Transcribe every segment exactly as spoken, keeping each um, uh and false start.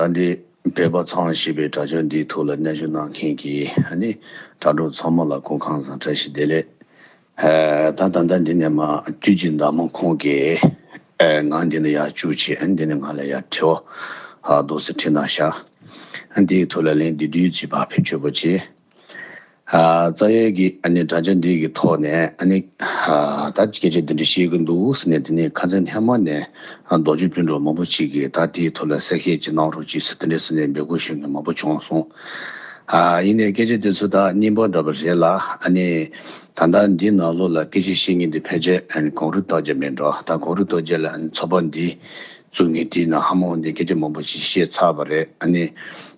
ད་འདི་བོད་པ་ཚང་ཞེས་པའི་དྲ་རྒྱ་འདིའི་ཐོག་ལ་གནས་མཇལ་གནང་མཁན་གྱི་ཨ་ནི་དྲ་གྲོགས་ཚང་མ་ལ་སྐུ་ཁམས་བཟང་བཀྲ་ཤིས་བདེ་ལེགས། ཨ་ད་ད་ལྟ་འདི་ནས་མ་དུས་ཀྱི་མདའ་མོ་ཁོང་གིས་ཨ་ང་འདི་ནས་ཡར་བཅུག་བྱས། ཨ་འདི་ནས་ང་ལ་ཡར་དྲི་བ་ཨ་འདུག་སེ་དྲིས་གནང་ཤག་ཨ་འདིའི་ཐོག་ལ་ལན་འདི་བདུད་རྩི་བག་ཕེབས་བྱོས་པ་བྱས། ཨ་རྩ་ཡའི་གི་ཨ་ནི་དྲ་རྒྱ་འདི་གི་ཐོག་ནས་ཨ་ནི་ཨ་ད་སྐད་ཆ་འདི་འདྲ་བཤད་གི་འདུག་ཟེར་ནས། དེ་ནས་ཁ་སང་ཧེ་མ་ནས་ཨ་རྡོ་རྗེ་སྤུན་གྲོགས་མང་པོ་ཅིག་གིས་ད་དེའི་ཐོག་ལ་གསལ་བཤད་ཅིག་གནང་རོགས་གྱིས་ཟེར་དེ་འདྲ་ཟེར་ནས་འབོད་སྐུལ་ཞུ་མཁན་མང་པོ་བྱུང་སོང་། ཨ་ཡིན་ནའི་སྐད་ཆ་དེ་ཚོ་ད་རྙིང་པ་འདྲ་པོ་རེད་ལ། ཨ་ནི་ད་ལྟ་འདི་ནང་ལོགས་ལ་སྐད་ཆ་བཤད་མཁན་འདི་ཕལ་ཆེར་ཨ་ནི་གངས་རི་རྟོགས་རྒྱལ་མིན་འགྲོ། ད་གངས་རི་རྟོགས་རྒྱལ་ལ་ཨ་ནི་ཚོགས་པ་འདི་བཙུགས་ངེས་དེའི་ནང་ཧ་མ་གོ་ནས་སྐད་ཆ་མང་པོ་ཞིག་བཤད་ཚར་བ་རེད། ཨ་ནི་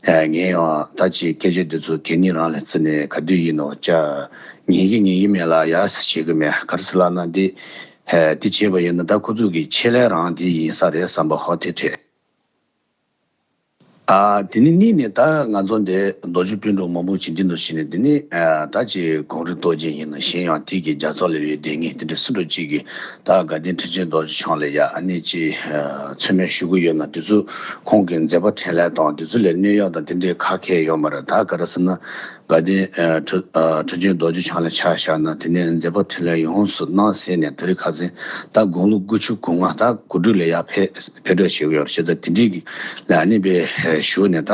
ཨ་ངས་ཡང་ད་ཅིག་སྐད་ཆ་འདི་ཚོ་གད་སྙིགས་རང་ལ་བརྩིས་ནས་ག་དུས་ཡིན་ནའང་ཅིག་ཉན་གི་ཉན་གི་མེད་ལ་ཡ་ཟེར་བྱེད་གི་མེད། ག་རེ་ཟེར་ལབ་ན་འདི་ཨ་འདི་བྱས་པ་ཡིན་ན་ད་ཁོ་ཚོ་གི་ཆེད་ལས་རང་འདི་ཡིན་ས་རེད་བསམ་པ་ཧོ་ཐེ་ཐེ། ཨ་དེ་ནི་གཉིས་ནས་ད་ང་ཚོ་འདི་རྡོ་རྗེ་སྤུན་གྲོགས་མང་པོ་ཅིག་འདི་འདུག་བྱས་ནས། དེ་ནི་ཨ་ད་ཅིག་གངས་རི་རྟོགས་རྒྱལ་ཡིན་ན་གཞན་ཡང་དེ་གི་རྒྱལ་ཚོགས་ལ་ཡོད་བསྡད་མཁན་དེ་འདྲ་སུ་འདྲ་ཅིག་གིས་ད་དགའ་ལྡན་ཁྲི་ཆེན་རྡོ་རྗེ་འཆང་ལ་ཡ་ཨ་ནི་ཅིག་ཨ་མཚན་སྨད་ཞུ་གི་ཡོད་ན། དེ་ཚོ་ཁོང་གི་མཛད་པ་འཕྲིན་ལས་དང་དེ་ཚོ་ལ་གནོད་ཡག་དང་དེ་འདྲའི་ཁ་ཁྱེར་ཡོད་མ་རེད། ད་ག་རེ་ཟེར་ན་དགའ་ལྡན་ཨ་ཁྲི་ཨ་ཁྲི་ཆེན་རྡོ་རྗེ་འཆང་ལ་ཆ་བཞག་ན་དེ་ནས་མཛད་པ་འཕྲིན་ལས་ཡོངས་སུ་གནང་ཟེར་ནས་དེ་རིང་ཁ་སང་ད་དགུང་ལོ་དགུ་བཅུ་གོ་ལྔ་ད་གོ་དྲུག་ལ་ཡ་ཕེབས་ཕེབས་འགྲོ་བྱེད་ཀྱི་ཡོད་རེད། བྱས་ཙང་དེ་འདྲའི་གི་ལ་ཨ་ནི་པའི་ཞུ་ནས་ད་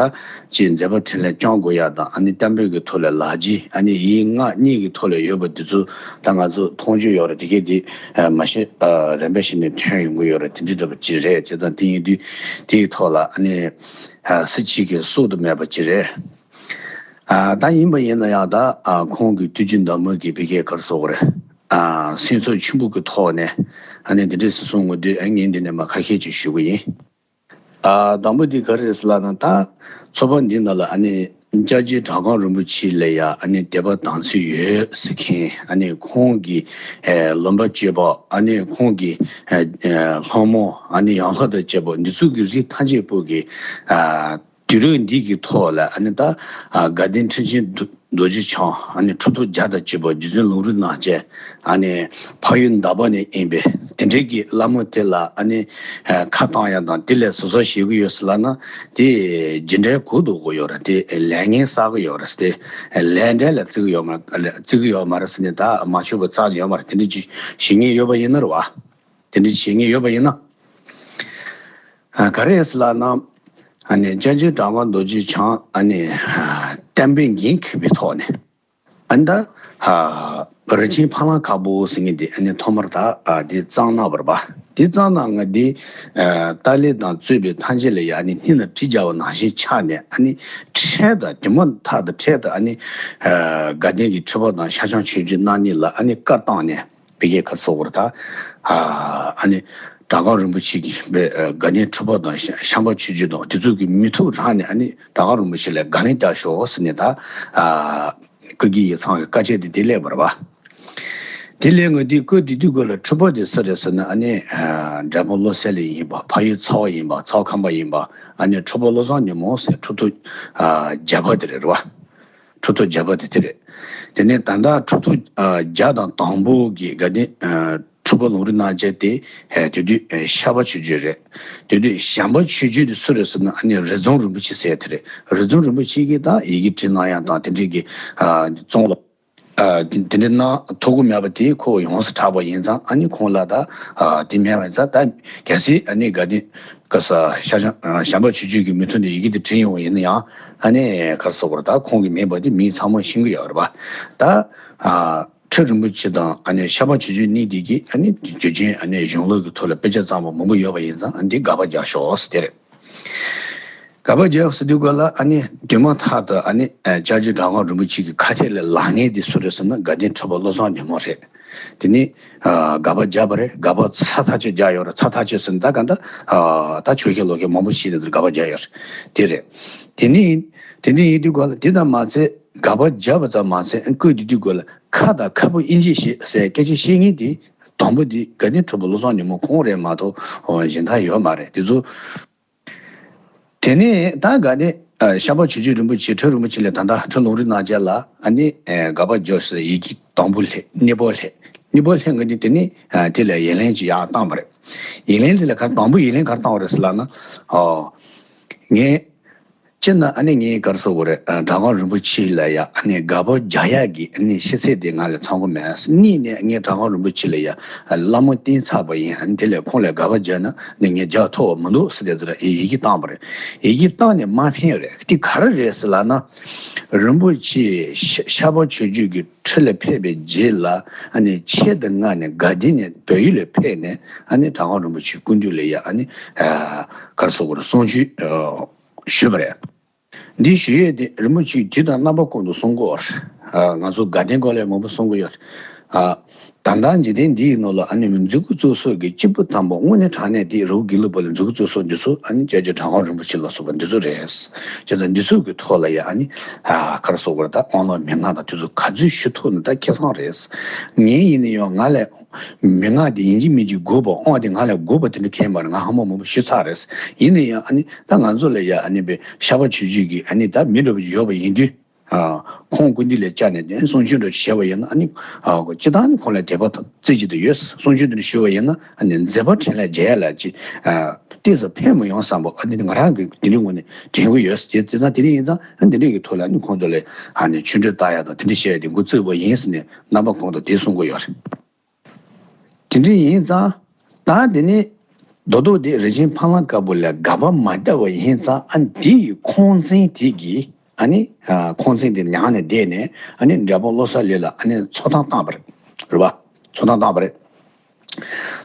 ཅིག་མཛད་པ་འཕྲིན་ལས་སྐྱོང་དགོས་ཡ་དང་། ཨ་ནི་གཏམ་དཔེ་གི་ཐོག་ལ་ལག་རྗེས་ཨ་ནི་ཡིག་ངག་གཉིས་ཀྱི་ཐོག་ལ་ཡོད་པ་འདི་ཚོ་ད་ང་ཚོ་མཐོང་རྒྱུ་ཡོད་རེད། དེ་གས་དེ་མ་ཤེས་རན་པ་ཞིག་ནས་ཐོན་ཡོང་གི་ཡོད་རེད། དེ་འདྲའི་འདྲ་པོ་ཅིག་རེད། བྱས་ཙང་དེ་ཡིན་དུས་དེའི་ཐོག་ལ་ཨ་ནི་སུ་གཅིག་གིས་བསུབ་ཏུ་མེད་པ་ཅིག་རེད། ཨ་ད་ཡིན་པ་ཡིན་ན་ཡང་ད་ཨ་ཁོང་གི་དུས་ཀྱི་མདའ་མོ་གི་བི་ཀའི་གར་སོགས་རེད། ཨ་སེམས་ཚོར་ཆེན་པོ་གི་ཐོག་ནས་ཨ་ནི་འདི་འདྲས་སུ་གསུང་དགོས་དུས་ཨ་ངས་འདི་ནས་མ་ཁ་ཤས་ཅིག་ཞུ་གི་ཡིན། ཨ་དང་པོ་འདི་ག་རེ་རེད་ཟེར་ལབ་ན། ད་ཚོགས་པ་འདི་ནང་ལ་ཨ་ནི་སྐྱབས་རྗེ་གྲྭ་སྒང་རིན་པོ་ཆེ་ལ་ཡ་ཨ་ནི་དད་པ་དམ་ཚིག་ཡོད་ཟེར་མཁན། ཨ་ནི་ཁོང་གི་ཨེ་ལུང་པ་གཅིག་པ། ཨ་ནི་ཁོང་གི་ཨེ་ཨེ་ལྷ་མོ། ཨ་ནི་ཡང་ལྷ་དང་བཅས་པ་འདི་ཚོ་གི་རིགས་ཐམས་ཅད་པོ་གི་ཨ་དུས་རབས་འདི་གི་ཐོག་ལ་ཨ་ནི་ད་ཨ་དགའ་ལྡན་ཁྲི་ཆེན་རྡོ་རྡོ་རྗེ་འཆང་ཨ་ནི་ཁྲི་ཐོག་བརྒྱ་དང་བཅས་པ་རྗེ་བཙུན་ལུང་རིགས་རྣམ་རྒྱལ། ཨ་ནི་ཕ་ཡུལ་འདབ་པ་ནས་ཡིན་པའི་དེ་འདྲའི་གི་བླ་མ་དེ་ལ་ཨ་ནི་ཨ་ཁ་བཏང་ཡ་དང་དེ་ལས་བཟོ་བཟོ་བྱེད་ཀྱི་ཡོད་ཟེར་ལབ་ན། དེ་ཇི་འདྲའི་གོ་ལྡོག་གི་ཡོད་རེད། དེ་ལས་ངན་བསགས་ཀྱི་ཡོད་རེད། དེ་ལས་འབྲས་ལ་བརྩི་གི་ཡོད་མ་བརྩི་གི་ཡོད་མ་རེད་ཟེར་ནས། ད་མ་ཆོད་པ་རྩ་ནས་ཡོད་མ་རེད། དེ་འདྲ་ཅིག་བྱེད་མཁན་ཡོད་པ་ཡིན་ན་རེད་བ། དེ་འདྲ་བྱེད་མཁན་ཡོད་པ་ཡིན་ན། ཨ་ག་རེ་ཟེར་ལབ་ན། ཨ་ནི་སྐྱབས་རྗེ་གྲྭ་སྒང་རྡོ་རྗེ་འཆང་ཨ་ནི་ཨ་བསྟན་པའི་འགན་འཁུར་བའི་ཐོག་ནས། ཨ་ནི་ད་ཨ་རིན་ཆེན་ཕ་ལང་དཀར་པོ་ཟེར་མཁན་དེ་ཨ་ནི་ཐོག་མར་ད་ཨ་དེ་གཙང་ནག་པར་བ། དེ་གཙང་ནག་ང་དེ་ཨ་ཏཱ་ལའི་དང་གཙོས་པའི་ཐམས་ཅད་ལ་ཡ་ཨ་ནི་སྙིང་ལ་གྲི་རྒྱག་པ་ནང་བཞིན་ཆགས་ནས། ཨ་ནི་འཕྲལ་དུ་དེ་མ་ཐག་ཏུ་འཕྲལ་དུ་ཨ་ནི་ཨ་དགའ་ལྡན་གྱི་ཁྲི་པ་དང་ཤར་བྱང་ཆོས་བརྒྱུད་རྣམ་གཉིས་ལ་ཨ་ནི་བཀའ་བཏང་ནས། བི་ཀའི་གར་སོགས་པར་ད་ཨ་ནི་གྲྭ་སྒང་རིན་པོ་ཆེ་གི་དགའ་ལྡན་ཁྲི་པ་དང་ཤ་ཤམ་པ་ཆོས་བརྒྱུད་དང་དེ་ཚོ་གི་མི་ཐུག་རང་ནས་ཨ་ནི་གྲྭ་སྒང་རིན་པོ་ཆེ་ལ་དགའ་ལན་བཏབ་ཤོག་ཟེར་ནས། ད་ཨ་བཀའ་བརྒྱུད་ཡིག་ཚང་གི་བཀའ་ཆད་དེ་དེ་སླེབས་པ་རེད་བ། དེ་སླེབས་ངོ་དེ་བཀའ་དེ་དུས་སྐོར་ལ་ཁྲི་པ་དེ་སུ་རེད་ཟེར་ན། ཨ་ནི་ཨ་འབྲས་སྤུངས་བློ་གསལ་ལ་ཡིན་པ། ཕ་ཡུལ་ཚ་བ་ཡིན་པ། ཚ་བ་ཁམས་པ་ཡིན་པ། ཨ་ནི་ཁྲི་པ་བློ་བཟང་ཉི་མ་ཟེར་ཁྲི་ཐོག་ཨ་བརྒྱ་པ་དེ་རེད་བ། ཁྲི་ཐོག་བརྒྱ་པ་དེ་དེ་རེད། དེ་ནས་ད་ལྟ་ཁྲི་ཐོག་ཨ་བརྒྱ་དང་དང་པོ་གི་དགའ་ལྡན་ཨ་ཁྲི་པ་ལུང་རིགས་རྣམ་རྒྱལ་དེ་ཨ་དེ་དུས་ཨ་ཤར་པ་ཆོས་བརྒྱུད་རེད། དེ་དུས་ཤམ་པ་ཆོས་བརྒྱུད་དེ་སུ་རེད་ཟེར་ན། ཨ་ནི་རི་རྫོང་རིན་པོ་ཆེ་ཟེར་དེ་རེད། རི་རྫོང་རིན་པོ་ཆེ་གིས་ད་ཡི་གེ་བྲིས་གནང་ཡ་དང་དེ་འདྲའི་གི་ཨ་བཙོང་ལ་ཨ་དེ་དེ་འདྲ་གནང་ཐུབ་ཀྱི་མེད་པ་དེ་ཁོ་ཡོངས་སུ་གྲགས་པ་ཡིན་ཙང་། ཨ་ནི་ཁོང་ལ་ད་ཨ་དེ་མེད་པ་ཡིན་ཙང་། ད་གལ་སྲིད་ཨ་ནི་དགའ་ལྡན་ག་ས་ཤར་བྱང་ཨ་ཤམ་པ་ཆོས་བརྒྱུད་ཀྱི་མི་ཐུག་ནས་ཡི་གེ་དེ་བྲིས་ཡོང་བ་ཡིན་ན་ཡང་། ཨ་ནི་ག་རེ་ཟེར་དགོས་རེད། ད་ཁོང་གི་མིང་པོ་དེ་མི་ཚང་མས་ཤེས་ཀྱི་ཡོད་རེད་པ། ད་ཨ་ཁྲི་རིན་པོ་ཆེ་དང་ཨ་ནི་ཤམ་པ་ཆོས་བརྒྱུད་གཉིས་དེ་གིས་ཨ་ནི་དུས་རྒྱུན་ཨ་ནི་གཞུང་ལུགས་ཀྱི་ཐོག་ལ་དཔེ་ཆ་བརྩམས་པ་མང་པོ་ཡོད་པ་ཡིན་ཙང་། ཨ་ནི་དེ་དགག་པ་རྒྱག་ཤོག་ཟེར་དེ་རེད། དགག་པ་རྒྱག་ཟེར་དུས་སྐབས་ལ་ཨ་ནི་དེ་མ་ཐག་ཏུ་ཨ་ནི་ཨ་སྐྱབས་རྗེ་གྲྭ་སྒང་རིན་པོ་ཆེ་གི་ཁ་ཐད་ལ་ལབ་མཁན་དེ་སུ་རེད་ཟེར་ན། དགའ་ལྡན་ཁྲི་པ་བློ་བཟང་ཉི་མ་རེད། དེ་ནི་ཨ་དགག་པ་བརྒྱབ་པ་རེད། དགག་པ་ཚ་ཐག་ཆོད་བརྒྱབ་ཡོད་རེད། ཚ་ཐག་ཆོད་ཟེར་ན་ད་ག་འདྲ་ཨ་ད་ཆོས་ཁས་ལོ་ཁས་མང་པོ་ཞིག་ནས་དགག་པ་བརྒྱབ་ཡོད་རེད། དེ་རེད། དེ་ནི་དེ་ནི་ཡིན་དུས་སྐབས་ལ་དེ་ལྟར་མ་ཚད། དགག་པ་བརྒྱབ་པ་ཙམ་མ་ཚད། བཀོད་དེ་དུས་སྐབས་ལ་ཁ་དང་ཁ་སྤུ་དབྱེ་འབྱེད་བྱེད་ཟེར་སྐད་ཆ་བཤད་མཁན་དེ་དང་པོ་དེ་དགའ་ལྡན་ཁྲི་པ་བློ་བཟང་ཉི་མ་ཁོང་རེད་མ་གཏོགས་གཞན་དག་ཡོད་མ་རེད། དེ་ཚོ། དེ་ནས་ད་དགའ་ལྡན་ཨ་ཤམ་པ་ཆོས་བརྒྱུད་རིན་པོ་ཆེ། ཁྲི་རིན་པོ་ཆེ་ལས་ད་ལྟ་ཁྲི་ལུང་རིགས་རྣམ་རྒྱལ་ལ་ཨ་ནི་ཨ་དགག་པ་རྒྱག་ཟེར་ཡི་གེ་དང་པོ་སླེབས། གཉིས་པ་སླེབས། གཉིས་པ་སླེབས་ངེས་དེ་དེ་ནས་ཨ་དེ་ལ་ཡིག་ལན་ཅིག་ཡར་བཏང་བ་རེད། ཡིག་ལན་དེ་ལ་ག་དང་པོ་ཡིག་ལན་ག་རེ་བཏང་བ་རེད་ཟེར་ལབ་ན། ཨོ། ངས་ སྤྱིར་ན་ཨ་ནི་ངས་ག་རེ་ཟེར་དགོས་རེད། ཨ། གྲྭ་ཁང་རིན་པོ་ཆེ་ལ་ཡ་ཨ་ནི་དགག་པ་རྒྱག་ཡག་གི་ཨ་ནི་ཤེས་ཚད་དེ་ང་ལ་ཚང་པོ་མེད། གཉིས་ནས་ངས་གྲྭ་ཁང་རིན་པོ་ཆེ་ལ་ཡ་ཨ། བླ་མ་བསྟེན་ཚར་བ་ཡིན། ཨ་ནི་དེ་ལས་ཁོང་ལ་དགག་པ་རྒྱག་ན་ནི་ངས་རྒྱག་ཐུབ་པ་མི་འདུག་ཟེར་ཏེ་ཟེར་ཡི་གེ་བཏང་པ་རེད། ཡི་གེ་བཏང་ནས་མ་ཕན་རེད། དེ་ག་རེ་རེད་ཟེར་ལབ་ན། རིན་པོ་ཆེ་ཤ- ཤར་པ་ཆོས་བརྒྱུད་ཀྱི་ཁྲི་ལ་ཕེབས་པའི་རྗེས་ལ། ཨ་ནི་ཆེད་དུ་མངགས་ནས་དགའ་ལྡན་ནས་བལ་ཡུལ་ལ་ཕེབས་ནས། ཨ་ནི་གྲྭ་ཁང་རིན་པོ་ཆེའི་སྐུ་མདུན་ལ་ཡ་ཨ་ནི་ཨ། ག་རེ་ཟེར་དགོས་རེད། གསུང་ཆོས་ཨ། ཞུས་པ་རེད། འདི་ཞུ་ཡས་དེ་རིན་པོ་ཆེས་དུས་དང་རྣམ་པ་ཀུན་ཏུ་གསུང་གི་ཡོད་རེད། ཨ། ང་ཚོ་དགའ་ལྡན་སྐོར་ལ་མང་པོ་གསུང་གི་ཡོད་རེད། ཨ། ད་ལྟ་འཇིག་རྟེན་འདིའི་ནང་ལ་ཨ་ནི་མཛུབ་གུ་བཙུགས་སོགས་ཀྱི་སྐྱེས་བུ་དམ་པ་དངོས་གནས་དྲང་གནས་དེ་རི་བོ་དགེ་ལུགས་པ་ལ་མཛུབ་གུ་བཙུགས་སོགས་འདི་ཚོ་ཨ་ནི་སྐྱབས་རྗེ་གྲྭ་ཁང་རིན་པོ་ཆེ་ལ་སོགས་པ་འདི་ཚོ་རེད། བྱས་ཙང་འདི་ཚོ་གི་ཐོག་ལ་ཡ་ཨ་ནི་ཨ། ག་རེ་ཟེར་དགོས་རེད། ད་དབང་ལུང་མན་ངག་དང་དེ་ཚོ་ག་ཚོད་ཞུ་ཐུབ་ན་ད་ཁེ་བཟང་རེད། ངས་ཡིན་ན་ཡང་ང་ལ་མན་ངག་དེ་ཡིན་གཅིག་མིན་གཅིག་དགོས་པ། དབང་དེ་ང་ལ་དགོས་པ་དེ་འདྲ་གང་ཡང་མ་རེད། ང་ཧ་མ་མང་པོ་ཞུས་ཚར་རེད། ཡིན་ན་ཡང་ཨ་ནི་ད་ང་ཚོ་ལ་ཡ་ཨ་ནི་བའི་ཤར་པ་ཆོས་བརྒྱུད་ཀྱི་ཨ་ནི་ད་མི་འདྲ་པོ་ཅིག་ཡོད་པ་ཡིན་དུས། ཨ། ཁོང་སྐུ་མདུན་ལ་བཅར་ནས་དེ་གསུང་ཆོས་འདྲ་ཞུས་པ་ཡིན་ན། ཨ་ནི་ཨ། སྤྱིར་བཏང་ནི་ཁོང་ལ་དད་པ་རྩེ་གཅིག་ཏུ་ཡོད། གསུང་ཆོས་འདི་འདྲ་ཞུས་པ་ཡིན་ན་ཨ་ནི་མཛད་པ་འཕྲིན་ལས་རྒྱས་ཡ་ལ་ཅིག་ཨ། ཏོག་ཙམ་ཕན་མི་ཡོང་བསམ་པ་ཨ་ནི་ང་རང་གི་དེ་འདྲའི་ངོས་ནས་དྲན་གྱི་ཡོད། དེ་དེ་ཙང་དེ་འདྲ་ཡིན་ཙང་ཨ། འདི་འདྲའི་གི་ཐོག་ལ་ཨ་ནི་ཁོང་ཚོ་ལ་ཨ་ནི་ཆོས་འབྲེལ་བཏང་ཡ་དང་དེ་འདྲ་བཤད་ཡ་དེ་འགོ་བཙུགས་པ་ཡིན་ཟེར་ནས་རྣམ་པ་གོང་དུ་དེ་གསུང་གི་ཡོད་རེད། དེ་འདྲ་ཡིན་ཙང་། ད་དེ་ནས་རྡོ་རྡོ་དེ་རིན་ཆེན་ཕ་ལང་དཀར་པོ་ལ་དགག་པ་མ་བརྒྱབ་པ་ཡིན་ཙང་། ཨ། དེའི་ཁུངས་བཙན་དེ་གིས་ཨ་ནི་ཨ། ཁུངས་བཙན་དེ་མྱངས་ནས་བསྡད་ནས་ཨ་ནི་འབྲས་སྤུངས་བློ་གསལ་གླིང་ལ་ཨ་ནི་ཚོགས་ཐེངས་བཏང་བ་རེད། རེད་པ། ཚོགས་ཐེངས་བཏང་བ་རེད།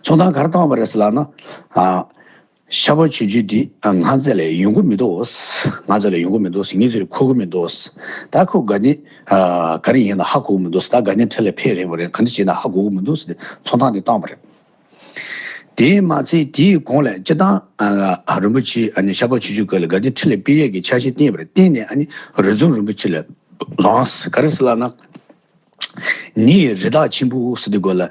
ཚོགས་ཐེངས་ག་རེ་བཏང་བ་རེད་ཟེར་ལབ་ན། ཨ། ཤར་པ་ཆོས་བརྒྱུད་འདི་ཨ། ང་རྩ་ལ་ཡོང་གི་མི་འདུག་ང་རྩ་ལ་ཡོང་གི་མི་འདུག་ངེད་ཚོས་གོ་གི་མི་འདུག་ད་ཁོ་དགའ་ལྡན་ཨ། ག་རེ་ཡིན་ན་ཧ་གོ་གི་མི་འདུག་ད་དགའ་ལྡན་ཁྲི་ལ་ཕེབས་རན་པ་རེད། ག་འདྲ་བྱས་ན་ཧ་གོ་གི་མི་འདུག་ཟེར་ཏེ་ཚོགས་ཐེངས་འདི་བཏང་བ་རེད། དེས་མ་ཚད་དེའི་གོང་ལ་སྤྱིར་བཏང་ཨ། རིན་པོ་ཆེ་ཨ་ནི་ཤར་པ་ཆོས་བརྒྱུད་སྐོར་ལ་དགའ་ལྡན་ཁྲི་ལ་ཕེབས་ཡས་ཀྱི་ཆ་ཤས་བསྟན་པ་རེད། བསྟན་ནས་ཨ་ནི་རི་རྫོང་རིན་པོ་ཆེ་ལ་ལངས། ག་རེ་ཟེར་ལབ་ན། ནི་རི་དྭགས་ཆེན་པོ་ཟེར་དུས་སྐོར་ལ་ཨ།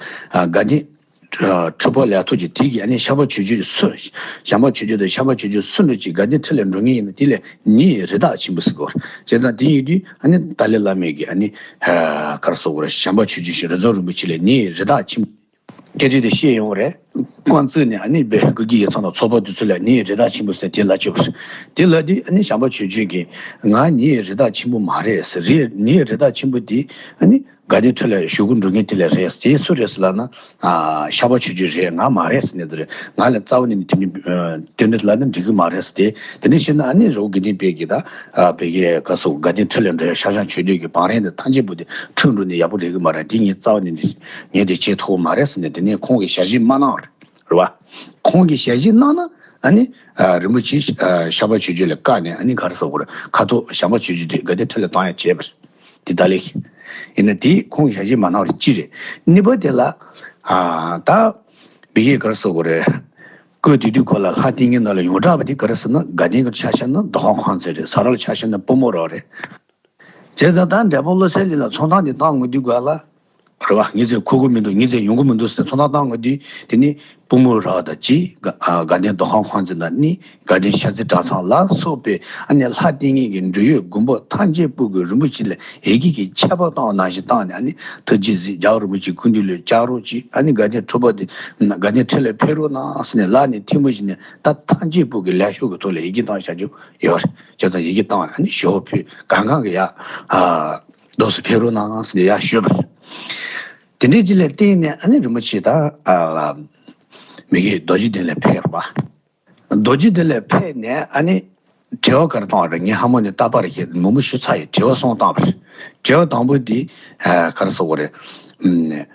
དགའ་ལྡན་ཨ། གྲུབ་པ་ལས་ཐོག་གི་དེ་གི་ཨ་ནི་ཤར་པ་ཆོས་བརྒྱུད་སུ། བྱམས་པ་ཆོས་བརྒྱུད་དང་ཤར་པ་ཆོས་བརྒྱུད་སུ་འདྲ་ཅིག་དགའ་ལྡན་ཁྲི་ལ་འགྲོ་མཁན་ཡིན་ན་དེ་ལ་ནི་རི་དྭགས་ཆེན་པོ་ཟེར་གོ། བྱས་ཙང་དེ་ཡིན་དུས་ཨ་ནི་ཏཱ་ལའི་བླ་མས་ཀྱི་ཨ་ནི་ཨ། ག་རེ་ཟེར་དགོས་རེད། བྱམས་པ་ཆོས་བརྒྱུད་ཞིག་རི་རྫོང་རིན་པོ་ཆེ་ལ་ནི་རི་དྭགས་ཆེན་པོ། སྐད་ཆ་དེ་བཤད་ཡོང་བ་རེད། ཁོང་ཚོས་ནི་ཨ་ནི་བོད་སྐུ་སྒེར་ཡིག་ཚང་དང་ཚོགས་པ་དེ་ཚོ་ལ་ནི་རི་དྭགས་ཆེན་པོ་ཟེར་དེ་ལབ་ཆོག་པ་རེད། དེ་ལབ་དུས་ཨ་ནི་བྱམས་པ་ཆོས་བརྒྱུད་ཀྱིས་ང་ནི་རི་དྭགས་ཆེན་པོ་མ་རེད་ཟེར། རེད། ནི་རི་དྭགས་ཆེན་པོ་དེ་ཨ་ནི་དགའ་ལྡན་ཁྲི་ལ་བཞུགས་སྒར་འགྲོ་མཁན་དེ་ལ་རེད། དེ་སུ་རེད་ཟེར་ལབ་ན། ཨ། ཤར་པ་ཆོས་བརྒྱུད་རེད། ང་མ་རེད་ཟེར་ནས། དེ་རེད། ང་ལ་རྩ་བ་ནས་ནི་དེ་འདྲ་དེ་འདྲ་ལབ་ན་འགྲིག་གི་མ་རེད་ཟེར་ཏེ། དེ་འདྲ་བཤད་ན་ཨ་ནི་རི་བོ་དགེ་ལྡན་པས་ཀྱིས་ད། ཨ། བོད་ཀྱི་ག་རེ་ཟེར་དགའ་ལྡན་ཁྲི་ལ་འགྲོ་ཡ་ཤར་བྱང་ཆོས་བརྒྱུད་ཀྱི་བང་རིམ་དེ་ཐམས་ཅད་པོ་དེ་འཁྲུག་འགྲོ་ནས་ཡག་པོ་རེད་གི་མ་རེད། དེ་ངས་རྩ་བ་ནས་ནི་ངས་དེ་བྱེད་ཐུབ་ཀྱི་མ་རེད་ཟེར་ནས། དེ་ནས་ཁོང་གིས་ཞལ་བཞེས་མ་གནང་བ་རེད། རེད་པ། ཁོང་གིས་ཞལ་བཞེས་གནང་ན་ཨ་ནི། ཨ། རིན་པོ་ཆེ་ཨ། ཤར་པ་ཆོས་བརྒྱུད་ལ་བཀག་ནས་ཨ་ནི་ག་རེ་ཟེར་དགོས་རེད། ཁ་ཐོག་བྱམས་པ་ཆོས་བརྒྱུད་དེ་དགའ་ལྡན་ཁྲི་ལ་བཏང་ཡ་བྱས་པ་རེད། དེ་ཏཱ་ལའི་ཡིན་ན་དེ་ཁོང་གིས་ཞལ་བཞེས་མ་གནང་བ་རེད། གཅིག་རེད། གཉིས་པ་དེ་ལ། ཨ། ད་བོད་ཀྱི་ག་རེ་ཟེར་དགོས་རེད། སྐུ་དེ་དུས་ཁོ་ལ་ལྷ་བསྟེན་མཁན་ནང་ལ་ཡོངས་གྲགས་པ་དེ་ག་རེ་ཟེར་ན། དགའ་ལྡན་གྱི་ཆ་བཞག་ན་རྡོ་ཁང་ཁང་བརྩེགས་རེད། ས་རཱ་ལ་ཆ་བཞག་ན་པུས་མོ་རྭ་བ་རེད། བྱས་ཙང་ད་འབྲས་སྤུངས་བློ་གསལ་གླིང་ལ་ཚོགས་ཐེངས་དེ་བཏང་དགོས་དུས་སྐབས་ལ། རེད་པ། ངེད་ཚོས་གོ་གི་མི་འདུག་ངེད་ཚོས་ཡོང་གི་མི་འདུག་ཟེར་ཚོགས་ཐེངས་བཏང་དགོས་དུས། དེ་ནི་པུས་མོ་རྭ་བ་དང་གཅིག་དགའ། ཨ། དགའ་ལྡན་རྡོ་ཁང་ཁང་བརྩེགས་དང་གཉིས། དགའ་ལྡན་ཤར་རྩེ་གྲྭ་ཚང་ལ་སོགས་པའི་ཨ་ནི་ལྷ་བསྟེན་མཁན་གྱི་འབྲེལ་ཡོད་དགོན་པ་ཐམས་ཅད་པོ་གིས་རིན་པོ་ཆེ་ལ་ཡི་གེ་གི་ཆད་པ་བཏང་བ་ནང་བཞིན་བཏང་ནས། ཨ་ནི་ཐུགས་རྗེས་གཟིགས། རྒྱལ་བ་རིན་པོ་ཆེའི་སྐུ་མདུན་ལ་བཅར་རོགས་གྱིས། ཨ་ནི་དགའ་ལྡན་གྲུབ་པ་དེ་དགའ་ལྡན་ཁྲི་ལ་ཕེབས་རོགས་གནང་ཟེར་ནས་ལག་ནས་ཐལ་མོ་སྦྱར་ནས། ད་ཐམས་ཅད་པོ་གིས་ལས་ཤོག་གི་ཐོག་ལ་ཡི་གེ་བཏང་བཞག་རྒྱུ་ཡོད་རེད། བྱས་ཙང་ཡི་གེ་བཏང་བ་ཨ་ནི་ཞུ་བ་ཕུལ། གང་གང་གིས་ཡ། ཨ། རྡོ་སུ་ཕེབས་རོགས་གནང་ཟེར་ནས་ཡར་ཞུས་པ་རེད། དེ་འདྲའི་ཅིག་ལ་བརྟེན་ནས་ཨ་ནི་རིན་པོ་ཆེ་ད། ཨ། མི་གི་རྡོ་རྗེ་གདན་ལ་ཕེབས་པ། རྡོ་རྗེ་གདན་ལ་ཕེབས་ནས་ཨ་ནི་དྲི་བ་ག་རེ་བཏང་བ་རེད། ངས་ཧ་མོ་ནས་རྟག་པར་ཞིག་མང་པོ་ཞུས་ཚར་ཡོད། དྲི་བ་གསུམ་བཏང་བ་རེད། དྲི་བ་དང་པོ་འདི། ཨ། ག་རེ་ཟེར་དགོས་རེད། ཨམ།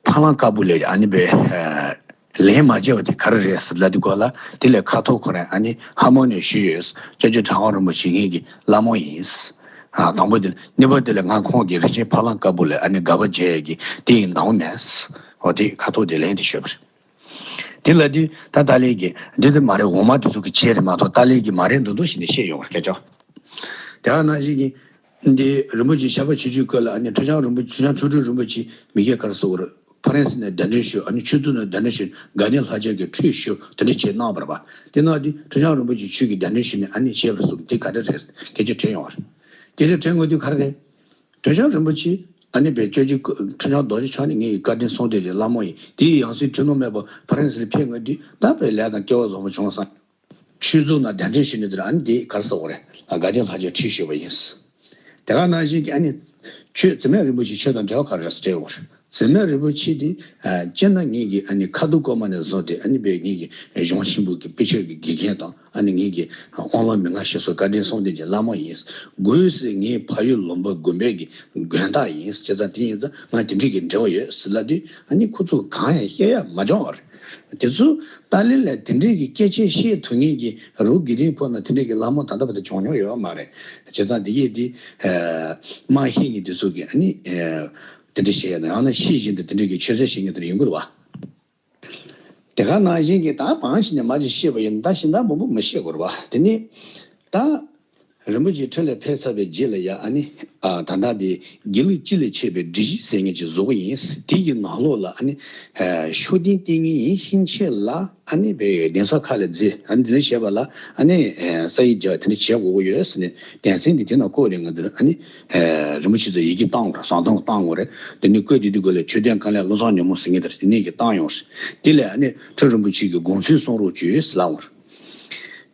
ཕ་ལང་དཀར་པོ་ལ་ཨ་ནི་བའི། ཨ། ལན་མ་བརྒྱབ་པ་དེ་ག་རེ་རེད་ཟེར་ལབ་དུས་སྐབས་ལ། དེ་ལ་ཁ་ཐོག་ཁོ་རང་ཨ་ནི་ཧ་མོ་ནས་ཞུས་ཡོད། སྐྱབས་རྗེ་གྲྭ་ཁང་རིན་པོ་ཆེ་ངེད་ཀྱི་བླ་མ་ཡིན། ཨ། དང་པོ་དེ། གཉིས་པ་དེ་ལ་ང་ཁོང་གིས་རིན་ཆེན་ཕ་ལང་དཀར་པོ་ལ་ཨ་ནི་དགག་པ་བྱས་ཡས་ཀྱི་དེ་ཡིན་དང་པོ་མེད། འོ་དེ་ཁ་ཐོག་དེ་ལན་དེ་ཞུས་པ་རེད། དེ་ལ་དུས་ད་ཏཱ་ལའི་གིས་འདི་དེ་མ་རེད། འོག་མ་དེ་ཚོ་གི་བྱས་རེད་མ་གཏོགས་ཏཱ་ལའི་གིས་མ་རེད་མདོག་མདོག་བྱས་ནས་བཤད་ཡོང་བ་སྐད་ཆ། དེ་ག་ནང་བཞིན་གྱི་འདི་རིན་པོ་ཆེ་ཤར་པ་ཆོས་བརྒྱུད་སྐོར་ལ་ཨ་ནི་ཁྲི་བྱང་རིན་པོ་ཆེ། ཁྲི་བྱང་ཆོས་སྒྲོན་རིན་པོ་ཆེ་མི་སྐད་ག་རེ་ཟེར་དགོས་རེད། ཕ་རན་སི་ནས་གདན་འདྲེན་ཞུས། ཨ་ནི་ཆོས་སྡེ་ནས་གདན་འདྲེན་ཞུས། དགའ་ལྡན་ལྷ་བརྒྱ་གི་ཁྲུས་ཞུས། དེ་འདྲ་བྱས་གནང་བ་རེད་པ། དེ་གནང་དུས་ཁྲི་བྱང་རིན་པོ་ཆེ་ཁྱོད་ཀྱིས་གདན་འདྲེན་ཞུས་ནས་ཨ་ནི་བྱས་པ་རེད་གསུངས། དེ་ག་འདྲ་རེད་སྐད་ཆ་དྲིས་ཡོང་བ་རེད། སྐད་ཆ་དྲིས་དགོས་དུས་ག་རེ་རེད། ཁྲི་བྱང་རིན་པོ་ཆེ་ཨ་ནི་བའི་སྐྱབས་རྗེ་ཁྲི་བྱང་རྡོ་རྗེ་འཆང་ནི་ངའི་བཀའ་དྲིན་གསུམ་ལྡན་གྱི་བླ་མ་ཡིན། དེའི་ཡང་སྲིད་ཁྲི་ནོར་སྨད་པ་ཕ་རན་སི་ལ་ཕེབས་དགོས་དུས་ད་བའི་ལས་དང་སྐལ་བ་བཟང་པོ་བྱུང་སོང་། ཆོས་ཚོགས་ནང་གདན་འདྲེན་ཞུས་ནས་དེར་ཨ་ནི་དེ་ག་རེ་ཟེར་དགོས་རེད། དགའ་ལྡན་ལྷ་རྒྱལ་ཁྲི་ཞུས་པ་ཡིན། དེ་ག་ནང་བཞིན་གྱི་ཨ་ནི་ཆོས་འཛིན་མའི་རིན་པོ་ཆེ་ཆོས་དང་འབྲེལ་བ་ག་རེ་རེད་ཟེར་དྲིས་པ་རེད། འཛིན་མའི་རིན་པོ་ཆེ་དེ་སྤྱིར་ན་ངེད་ཀྱི་ཨ་ནི་ཁ་ཐུག་ཀོ་མ་ནས་བཟུང་སྟེ་ཨ་ནི་པའི་ངེད་ཀྱི་གཞུང་ཆེན་པོ་གི་དཔེ་ཆ་གི་དགེ་རྒན་དང་། ཨ་ནི་ངེད་ཀྱི་དབང་ལུང་མན་ངག་ཞེས་སོགས་བཀའ་དྲིན་གསུམ་ལྡན་གྱི་བླ་མ་ཡིན། སྒོས་སུ་ངའི་ཕ་ཡུལ་ལུང་པ་དགོན་པའི་གི་དགོན་བདག་ཡིན། བྱས་ཙང་དེ་ཡིན་ཙང་ང་དེ་འདྲའི་གི་འབྲེལ་བ་ཡོད་ཟེར་ལབ་དུས་ཨ་ནི་ཁོ་ཚོ་གང་ཡང་བཤད་ཡ་མ་བྱུང་བ་རེད། དེ་ཚོ་ཏཱ་ལའི་ལ་དེ་འདྲའི་གི་སྐད་ཆ་བཤད་ཐུབ་མཁན་གྱི་རི་བོ་དགེ་ལྡན་ཕོ་ན་དེ་འདྲའི་གི་བླ་མ་ད་ལྟ་བར་དུ་བྱུང་མྱོང་ཡོད་མ་རེད། བྱས་ཙང་དེ་གས་དེ་མ་ཤེས་མཁན་དེ་ཚོ་གི་ཨ་ནི་དེ་འདྲ་བཤད་ཡ་ན་ཡང་ན་ཤེས་བཞིན་དུ་དེ་འདྲའི་གི་ཆོས་ཟེར་བཤད་མཁན་དེ་འདྲ་ཡོང་གི་རེད་བ། དེ་ག་ནང་བཞིན་གྱི་ད་བང་ཞིག་ནས་མ་ཅིག་ཤེས་པ་ཡིན་ད་གཞན་དག་མང་པོ་མི་ཤེས་དགོས་རེད་བ། དེ་ནི་ད་རིན་པོ་ཆེ་ཁྲི་ལ་ཕེབས་ཚར་བའི་རྗེས་ལ་ཡ་ཨ་ནི་ཨ་ད་ལྟ་དེ་དགེ་ལུགས་སྤྱི་ལ་མཆེད་པའི་སྒྲིག་གཞི་ཟེར་མཁན་ཅིག་བཟོ་གི་ཡིན། དེ་གི་ནང་ལོགས་ལ་ཨ་ནི་ཨ་ཤུགས་ལྡན་ལྟས་ངན་ཡིན་ཕྱིན་ཆད་ལ་ཨ་ནི་བའི་གདན་ས་ཁག་ལ་འཛུལ། ཨ་ནི་དེ་འདྲ་བྱས་པ་ལ་ཨ་ནི་ཨ་ས་ཡིག་རྒྱག་དེ་འདྲ་བྱེད་དགོས་ཀྱི་ཡོད་ཟེར་ནས་དོན་ཚན་དེ་དེ་ནང་བཀོད་རེད། ང་ཚོར་ཨ་ནི་ཨ་རིན་པོ་ཆེ་ཚོ་ཡི་གེ་བཏང་དགོས་རེད། ཟང་ཐང་བཏང་དགོས་རེད། དེ་ནི་བཀོད་དེ་དུས་སྐབས་ལ་ཆོས་ལྡན་བཀའ་བློན་བློ་བཟང་ཉི་མ་ཟེར་མཁན་དེ་རེད། དེ་ནས་ཀྱི་བཏང་ཡོང་རེད། དེ་ལས་ཨ་ནི་ཁྲི་རིན་པོ་ཆེ་གི་དགོངས་ཚུལ་གསུང་རོགས་བྱོས་ཟེར་ལབ་པ་རེད།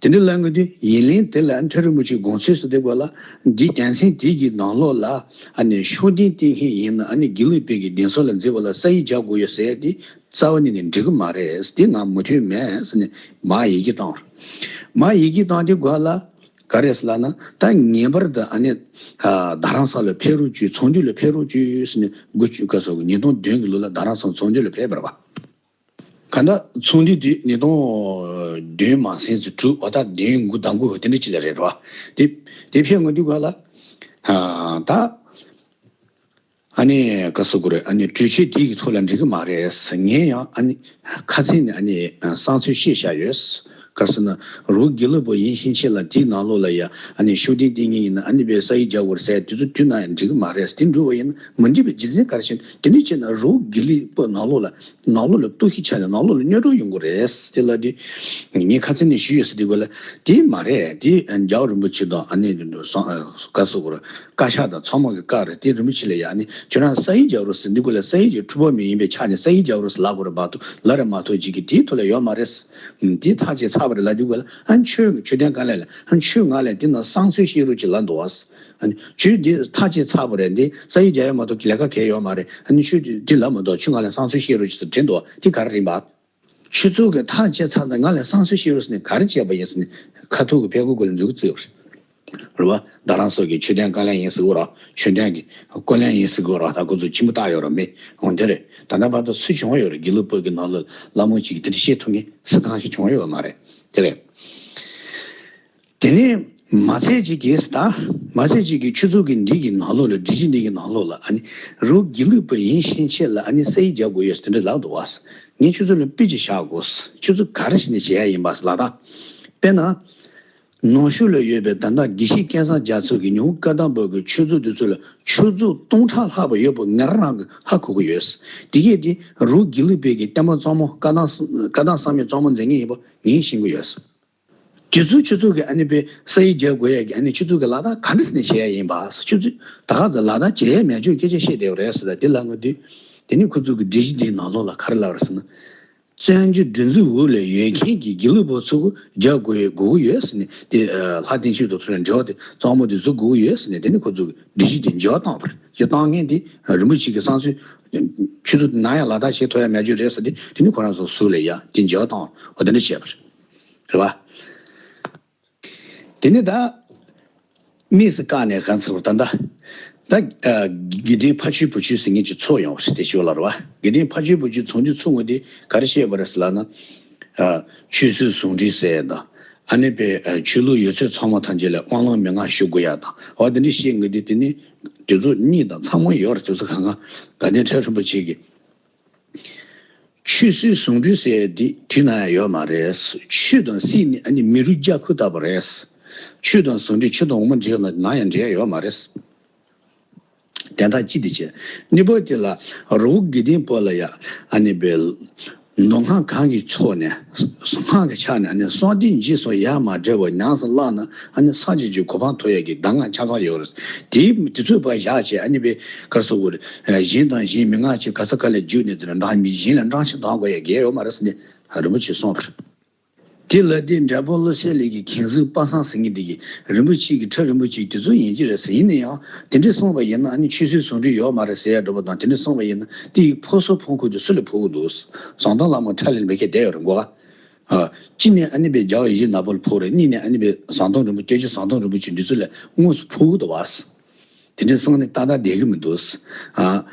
དེ་འདྲ་ལབ་དགོས་དུས་ཡིན་ལན་དེ་ལ་ཨ་ནི་ཁྲི་རིན་པོ་ཆེའི་དགོངས་ཚུལ་ཟེར་དུས་སྐབས་ལ་འདིའི་དོན་ཚན་དེ་གི་ནང་ལོགས་ལ་ཨ་ནི་ཤུགས་ལྡན་ལྟས་ངན་ཡིན་ན་ཨ་ནི་དགེ་ལུགས་པའི་གི་གདན་ས་ལ་འཛུལ་བ་ལ་ས་ཡིག་རྒྱག་དགོས་ཡོད་ཟེར་དེ་རྩ་བ་ནས་ནི་འགྲིག་གི་མ་རེད། དེ་ང་མོས་མཐུན་མེད་ཟེར་ནས་མར་ཡི་གེ་བཏང་། མར་ཡི་གེ་བཏང་དུས་སྐབས་ལ་ག་རེ་ཟེར་ལབ་ན་ད་ངེས་པར་དུ་ཨ་ནི་ཨ་རྡ་རམ་ས་ལ་ཕེབས་རོགས་བྱོས། ཚོགས་འདུ་ལ་ཕེབས་རོགས་བྱོས་ཟེར་ནས་དགུ་བཅུ་ག་ཟེར་དགོས་ཉིས་སྟོང་བདུན་གི་ལོ་ལ་རྡ་རམ་ས་ཚོགས་འདུ་ལ་ཕེབས་པ་རེད་བ། གང་ལྟར་ཚོགས་འདུ་དེ་ཉིས་སྟོང་བདུན་མ་ཟིན་ཙམ་དྲུག་འོ་ད་བདུན་དགུ་ཟླ་དགུ་དེ་འདྲ་ཅིག་ལ་རེད་བ། དེ་དེ་ཕེབས་ཡོང་དུས་སྐབས་ལ་ཨ་ད་ཨ་ནི་ག་ཟེར་དགོས་རེད། ཨ་ནི་གྲོས་ཆོད་དེ་གི་ཐོག་ལ་འགྲིག་གི་མ་རེད། ངས་ཡང་ཨ་ནི་ཁ་སང་ནས་ཨ་ནི་བསམ་ཚུལ་བཤད་བཞག་ཡོད། ག་རེ་ཟེར་ན་རི་བོ་དགེ་ལུགས་པ་ཡིན་ཕྱིན་ཆད་ལ་དེའི་ནང་ལོགས་ལ་ཡ་ཨ་ནི་ཤུགས་ལྡན་ལྟས་ངན་ཡིན་ན་ཨ་ནི་བའི་ས་ཡིག་རྒྱག་དགོས་རེད་ཟེར་དེ་ཚོ་དུས་ནམ་ཡང་འགྲིག་གི་མ་རེད། དེ་འགྲུབ་པ་ཡིན་ན་མི་འགྲིག་པའི་རྒྱུ་མཚན་ག་རེ་ཞིག་དེ་འདྲ་བྱས་ན་རི་བོ་དགེ་ལུགས་པ་ནང་ལོགས་ལ་ནང་ལོགས་ལ་གཏོར་བཤིག་ཆགས་ནས་ནང་ལོགས་ལ་གནོད་གྲོགས་ཡོང་གི་རེད། དེ་ལ་དེ་ངས་ཁ་སང་ནས་ཞུས་ཡོད་ཟེར་དུས་སྐབས་ལ་དེ་མ་རེད། དེ་རྒྱལ་བ་རིན་པོ་ཆེ་དང་ཨ་ནི་སོང་ག་ཟེར་དགོས་རེད། བཀའ་ཤག་དང་ཚང་མ་གི་བཀའ་རེད། དེ་རིན་པོ་ཆེ་ལ་ཡ་ཨ་ནི་ཁྱོད་རང་ས་ཡིག་རྒྱག་རོགས་ཟེར་དུས་སྐབས་ལ་ས་ཡིག་གི་འཁྲུལ་པ་མི་ཡིན་པའི་ཆ་ནས་ས་ཡིག་རྒྱག་རོགས་ཟེར་ལབ་དགོས་རེད་མ་གཏོགས་ལབ་རེད་མ་གཏོགས་ཅིག་གི་དེའི་ཐོག་ལ་ཡོད་མ་རེད། དེ་ཐག་བཅད་ཚར་བ་རེད་ལབ་དུས་སྐབས་ལ་ཨ་ནི་ཆོས་ཆོས་ལྡན་བཀའ་བློན་ལ་ཨ་ནི་ཆོས་ང་ལ་དེ་ནང་བསམ་ཚུལ་བཤད་རོགས་ཅིག་ལབ་འདུག་བ། ཨ་ནི་ཆོས་འདི་ཐག་བཅད་ཚར་བ་རེད། འདི་ས་ཡིག་རྒྱག་ཡ་མ་གཏོགས་ལས་ཀ་གང་ཡང་ཡོད་མ་རེད། ཨ་ནི་ཆོས་འདི་འདི་ལབ་མ་གཏོགས་ཆོས་ང་ལ་བསམ་ཚུལ་བཤད་རོགས་ཅིག་ཟེར་དྲིས་འདུག་བ། དེ་ག་རེ་རེད་པ། ཆོས་ཚོགས་ཀྱི་ཐག་བཅད་ཚར་ད་ང་ལ་བསམ་ཚུལ་བཤད་རོགས་ཟེར་ནས་ག་རེ་བྱས་པ་ཡིན་ཟེར་ནས་ཁ་ཐུག་གི་ཕྲུ་གུ་ཀུན་ལ་མཛུབ་གུ་བཙིར་བ་རེད། རེད་བ། རྡ་རམ་ས་ལ་ཆོས་ལྡན་བཀའ་བློན་ཡིན་ཟེར་གོ་ར། ཆོས་ལྡན་གྱི་བཀའ་བློན་ཡིན་ཟེར་གོ་ར། ད་ཁོ་ཚོ་ཕྱི་མོ་བཏགས་ཡོད་ར་མེད། འོ་དེ་རེད། ད་ལྟ་བར་དུ་སུ་བྱུང་ཡོད་རེད། དགེ་ལུགས་པ་གི་ནང་ལ་བླ་མ་གཅིག་གིས་དེ་འདྲ་བཤད་ཐུབ་མཁན་སུ་གང་ཞིག་བྱུང་ཡོད་མ་རེད། དེ་རེད། དེ་ནས་མ་ཚད་ཅིག་གིས་ད་མ་ཚད་ཅིག་གིས་ཆོས་ཚོགས་ཀྱི་འདི་གི་ནང་ལོགས་ལ་སྒྲིག་གཞི་འདི་གི་ནང་ལོགས་ལ་ཨ་ནི་རི་བོ་དགེ་ལུགས་པ་ཡིན་ཕྱིན་ཆད་ལ་ཨ་ནི་ས་ཡིག་རྒྱག་དགོས་ཡོད་ཟེར་དེ་འདྲ་ལབ་འདུག་བ། ངས་ཁྱོད་ཚོ་ལ་དཔེ་ཅིག་བཞག་དགོས། ཁྱོད་ཚོ་ག་རེ་བྱས་ནས་བྱེད་ཡ་ཡིན་པ་ལབ་ད། དཔེར་ན། ནང་ཆོས་ལ་ཡོད་པའི་ད་ལྟ་དགེ་བཤེས་སྐལ་བཟང་རྒྱ་མཚོ་གིས་ཉུང་བཀའ་གདམས་པ་གི་ཆོས་ཚོགས་འདི་ཚོ་ལ་ཆོས་ཚོགས་སྟོང་ཕྲག་ལྷག་པ་ཡོད་པ་ང་རང་གིས་ཧ་གོ་གི་ཡོད། དེ་གས་དེ་རི་བོ་དགེ་ལུགས་པའི་གི་བསྟན་པ་གཙང་མ་བཀའ་གདམས་བཀའ་གདམས་བསམ་ཡས་གཙང་མ་མཛད་མཁན་ཡིན་པ་ངས་ཤེས་ཀྱི་ཡོད། དེ་ཚོ་ཁྱོད་ཚོ་གི་ཨ་ནི་པའི་ས་ཡིག་རྒྱག་དགོས་ཡ་གི་ཨ་ནི་ཁྱོད་ཚོ་གི་ལག་བསྟར་ག་འདྲ་ཟེར་ནས་བྱེད་ཡ་ཡིན་པ། ཁྱོད་ཚོ་ད་ག་ཚོད་ལག་བསྟར་བྱེད་ཡ་མེད་ཆོག་སྐད་ཆ་བཤད་བསྡད་པ་རེད་ཟེར། ད་དེ་ལབ་ང་དུས་དེ་ནི་ཁོ་ཚོ་གི་སྒྲིག་གཞི་དེའི་ནང་ལོགས་ལ་ག་རེ་ལབ་རེད་ཟེར་ན། བཙན་བྱོལ་སྒྲིག་འཛུགས་འོག་ལ་ཡོད་མཁན་གྱི་དགེ་ལུགས་པ་ཚོ་རྒྱག་དགོས་དགོས་ཀྱི་ཡོད་ཟེར་ནས་དེ་ལྷ་བསྟན་ཆོས་དང་ཚོ་ལ་འབྲེལ་བ་དེ་གཙང་མ་དེ་བཟོ་དགོས་ཀྱི་ཡོད་ཟེར་ནས་དེ་ནི་ཁོ་ཚོ་གི་སྒྲིག་གཞི་དེ་འགྱུར་བ་བཏང་བ་རེད། དེ་བཏང་མཁན་དེ་རིན་པོ་ཆེ་གི་བསམ་ཚུལ་ཆུ་ཚོད་ནང་ཡང་ལག་བསྟར་བྱེད་ཐུབ་ཡ་མེད་རྒྱུ་རེད་ཟེར་དེ་དེ་ནི་ཁོ་རང་ཚོ་ཟུར་ལ་ཡ་དེ་འགྱུར་བ་བཏང་བ་དེ་འདྲ་བྱས་པ་རེད། རེད་བ། དེ་ནས་ད་དམིགས་སུ་བཀར་ནས་གང་ཚར་བ་ད་ལྟ་ད་དགེ་ལྡན་ཕ་ཆོས་བུ་ཆོས་ཟེར་མཁན་གྱི་ཚོགས་ཡོང་བ་རེད། དེ་ཞུ་ལ་རེད་བ། དགེ་ལྡན་ཕ་ཆོས་བུ་ཆོས་ཚོགས་འདུ་ཚོགས་དགོས་དེ་ག་རེ་བཤད་པ་རེད་ཟེར་ལབ་ན། ཆོས་སྲིད་ཟུང་འབྲེལ་ཟེར་ཡ་དང་ཨ་ནི་པའི་ཆོས་ལུགས་ཡོད་ཚད་ཚང་མ་ཐམས་ཅད་ལ་དབང་ལུང་མན་ངག་ཞུ་དགོས་ཡ་དང་འོ་དེ་འདྲ་བཤད་དགོས་དེ་དེ་ནི་དེ་ཚོ་གཉིས་དང་ཚང་མ་ཡོད་རེད། དེ་ཚོ་གང་གང་དགའ་ལྡན་ཁྲི་རིན་པོ་ཆེ་གིས། ཆོས་སྲིད་ཟུང་འབྲེལ་ཟེར་ཡ་འདི་དུས་ནམ་ཡང་ཡོད་མ་རེད། ཆོས་དང་སྲིད་ནི་ཨ་ནི་མི་རུ་རྒྱ་ཁུ་ལྟ་བུ་རེད། ཆོས་དང་ཟུང་འབྲེལ་ཆོས་དང་འོ་མ་འདྲེས་ན་ནམ་ཡང་འབྲེལ་ཡ་ཡོད་མ་རེད། དན་རྟགས་ཅི་སྟེ་བྱས། གནས་བབ་དེ་ལ་རི་བོ་དགེ་ལྡན་པ་ལ་ཡ་ཨ་ནི་བའི་མདོ་སྔགས་གང་གི་ཕྱོགས་ནས་སྔགས་ཀྱི་ཆ་ནས་ཨ་ནི་གསང་བདེ་འཇིགས་སོགས་ཡ་མ་བྲལ་བ་ཉམས་སུ་བླངས་ན་ཨ་ནི་སངས་རྒྱས་ཀྱི་གོ་འཕང་ཐོབ་ཡ་གི་གདམས་ངག་ཆ་ཚང་ཡོད་རེད། དེ་དེ་ཚོའི་བར་བཞག་བྱས་ཨ་ནི་བའི་གར་སོགས་གུ་རེད། གཞན་དང་གཞན་མི་མངའ་ཕྱིར་ག་ས་ག་ལ་བརྒྱུད་ནས་ཚུར་འབྲང་མི་གཞན་ལ་འབྲང་ཆ་འདང་དགོས་ཡ་གལ་ཡོད་མ་རེད་ཟེར་ནས་རིན་པོ་ཆེས་གསུངས་པ་རེད། དེ་ དེ་ལ་དེ་འདྲ་པོ་བློ་གསལ་ལས་ཀྱི་མཁན་ཟུར་པ་སངས་ཟེར་མཁན་དེ་གིས་རིན་པོ་ཆེ་གི་ཁྲི་རིན་པོ་ཆེ་དེ་ཚོ་ཡིན་གྱི་རེད་ཟེར། ཡིན་ན་ཡང་དེ་འདྲས་གསུངས་པ་ཡིན་ན་ཨ་ནི་ཆོས་སྲིད་ཟུང་འབྲེལ་ཡོད་མ་རེད་ཟེར་ཡ་འདྲ་པོ་དང་། དེ་འདྲས་གསུངས་པ་ཡིན་ན་དེ་ཡི་ཕོགས་སོ་ཕོག་ཁུལ་དེ་སུ་ལ་ཕོག་གི་འདུག། ཟམ་གདོང་ལྷ་མོ་ཁྲ་ལེན་མེད་མཁན་བསྡད་ཡོད་རེད་གོ། ཨ། གཅིག་ནས་ཨ་ནི་པའི་རྒྱལ་བ་ཡིད་བཞིན་ནོར་བུ་ལ་ཕོག་རེད། གཉིས་ནས་ཨ་ནི་པའི་ཟམ་གདོང་རིན་པོ་སྐྱབས་རྗེ་ཟམ་གདོང་རིན་པོ་ཆེ་འདི་ཚོ་ལ་དངོས་སུ་ཕོག་གི་འདུག་བ། དེ་འདྲས་གསུངས་ནས་ཏག་ཏག་བསྡད་གི་མི་འདུག། ཨ།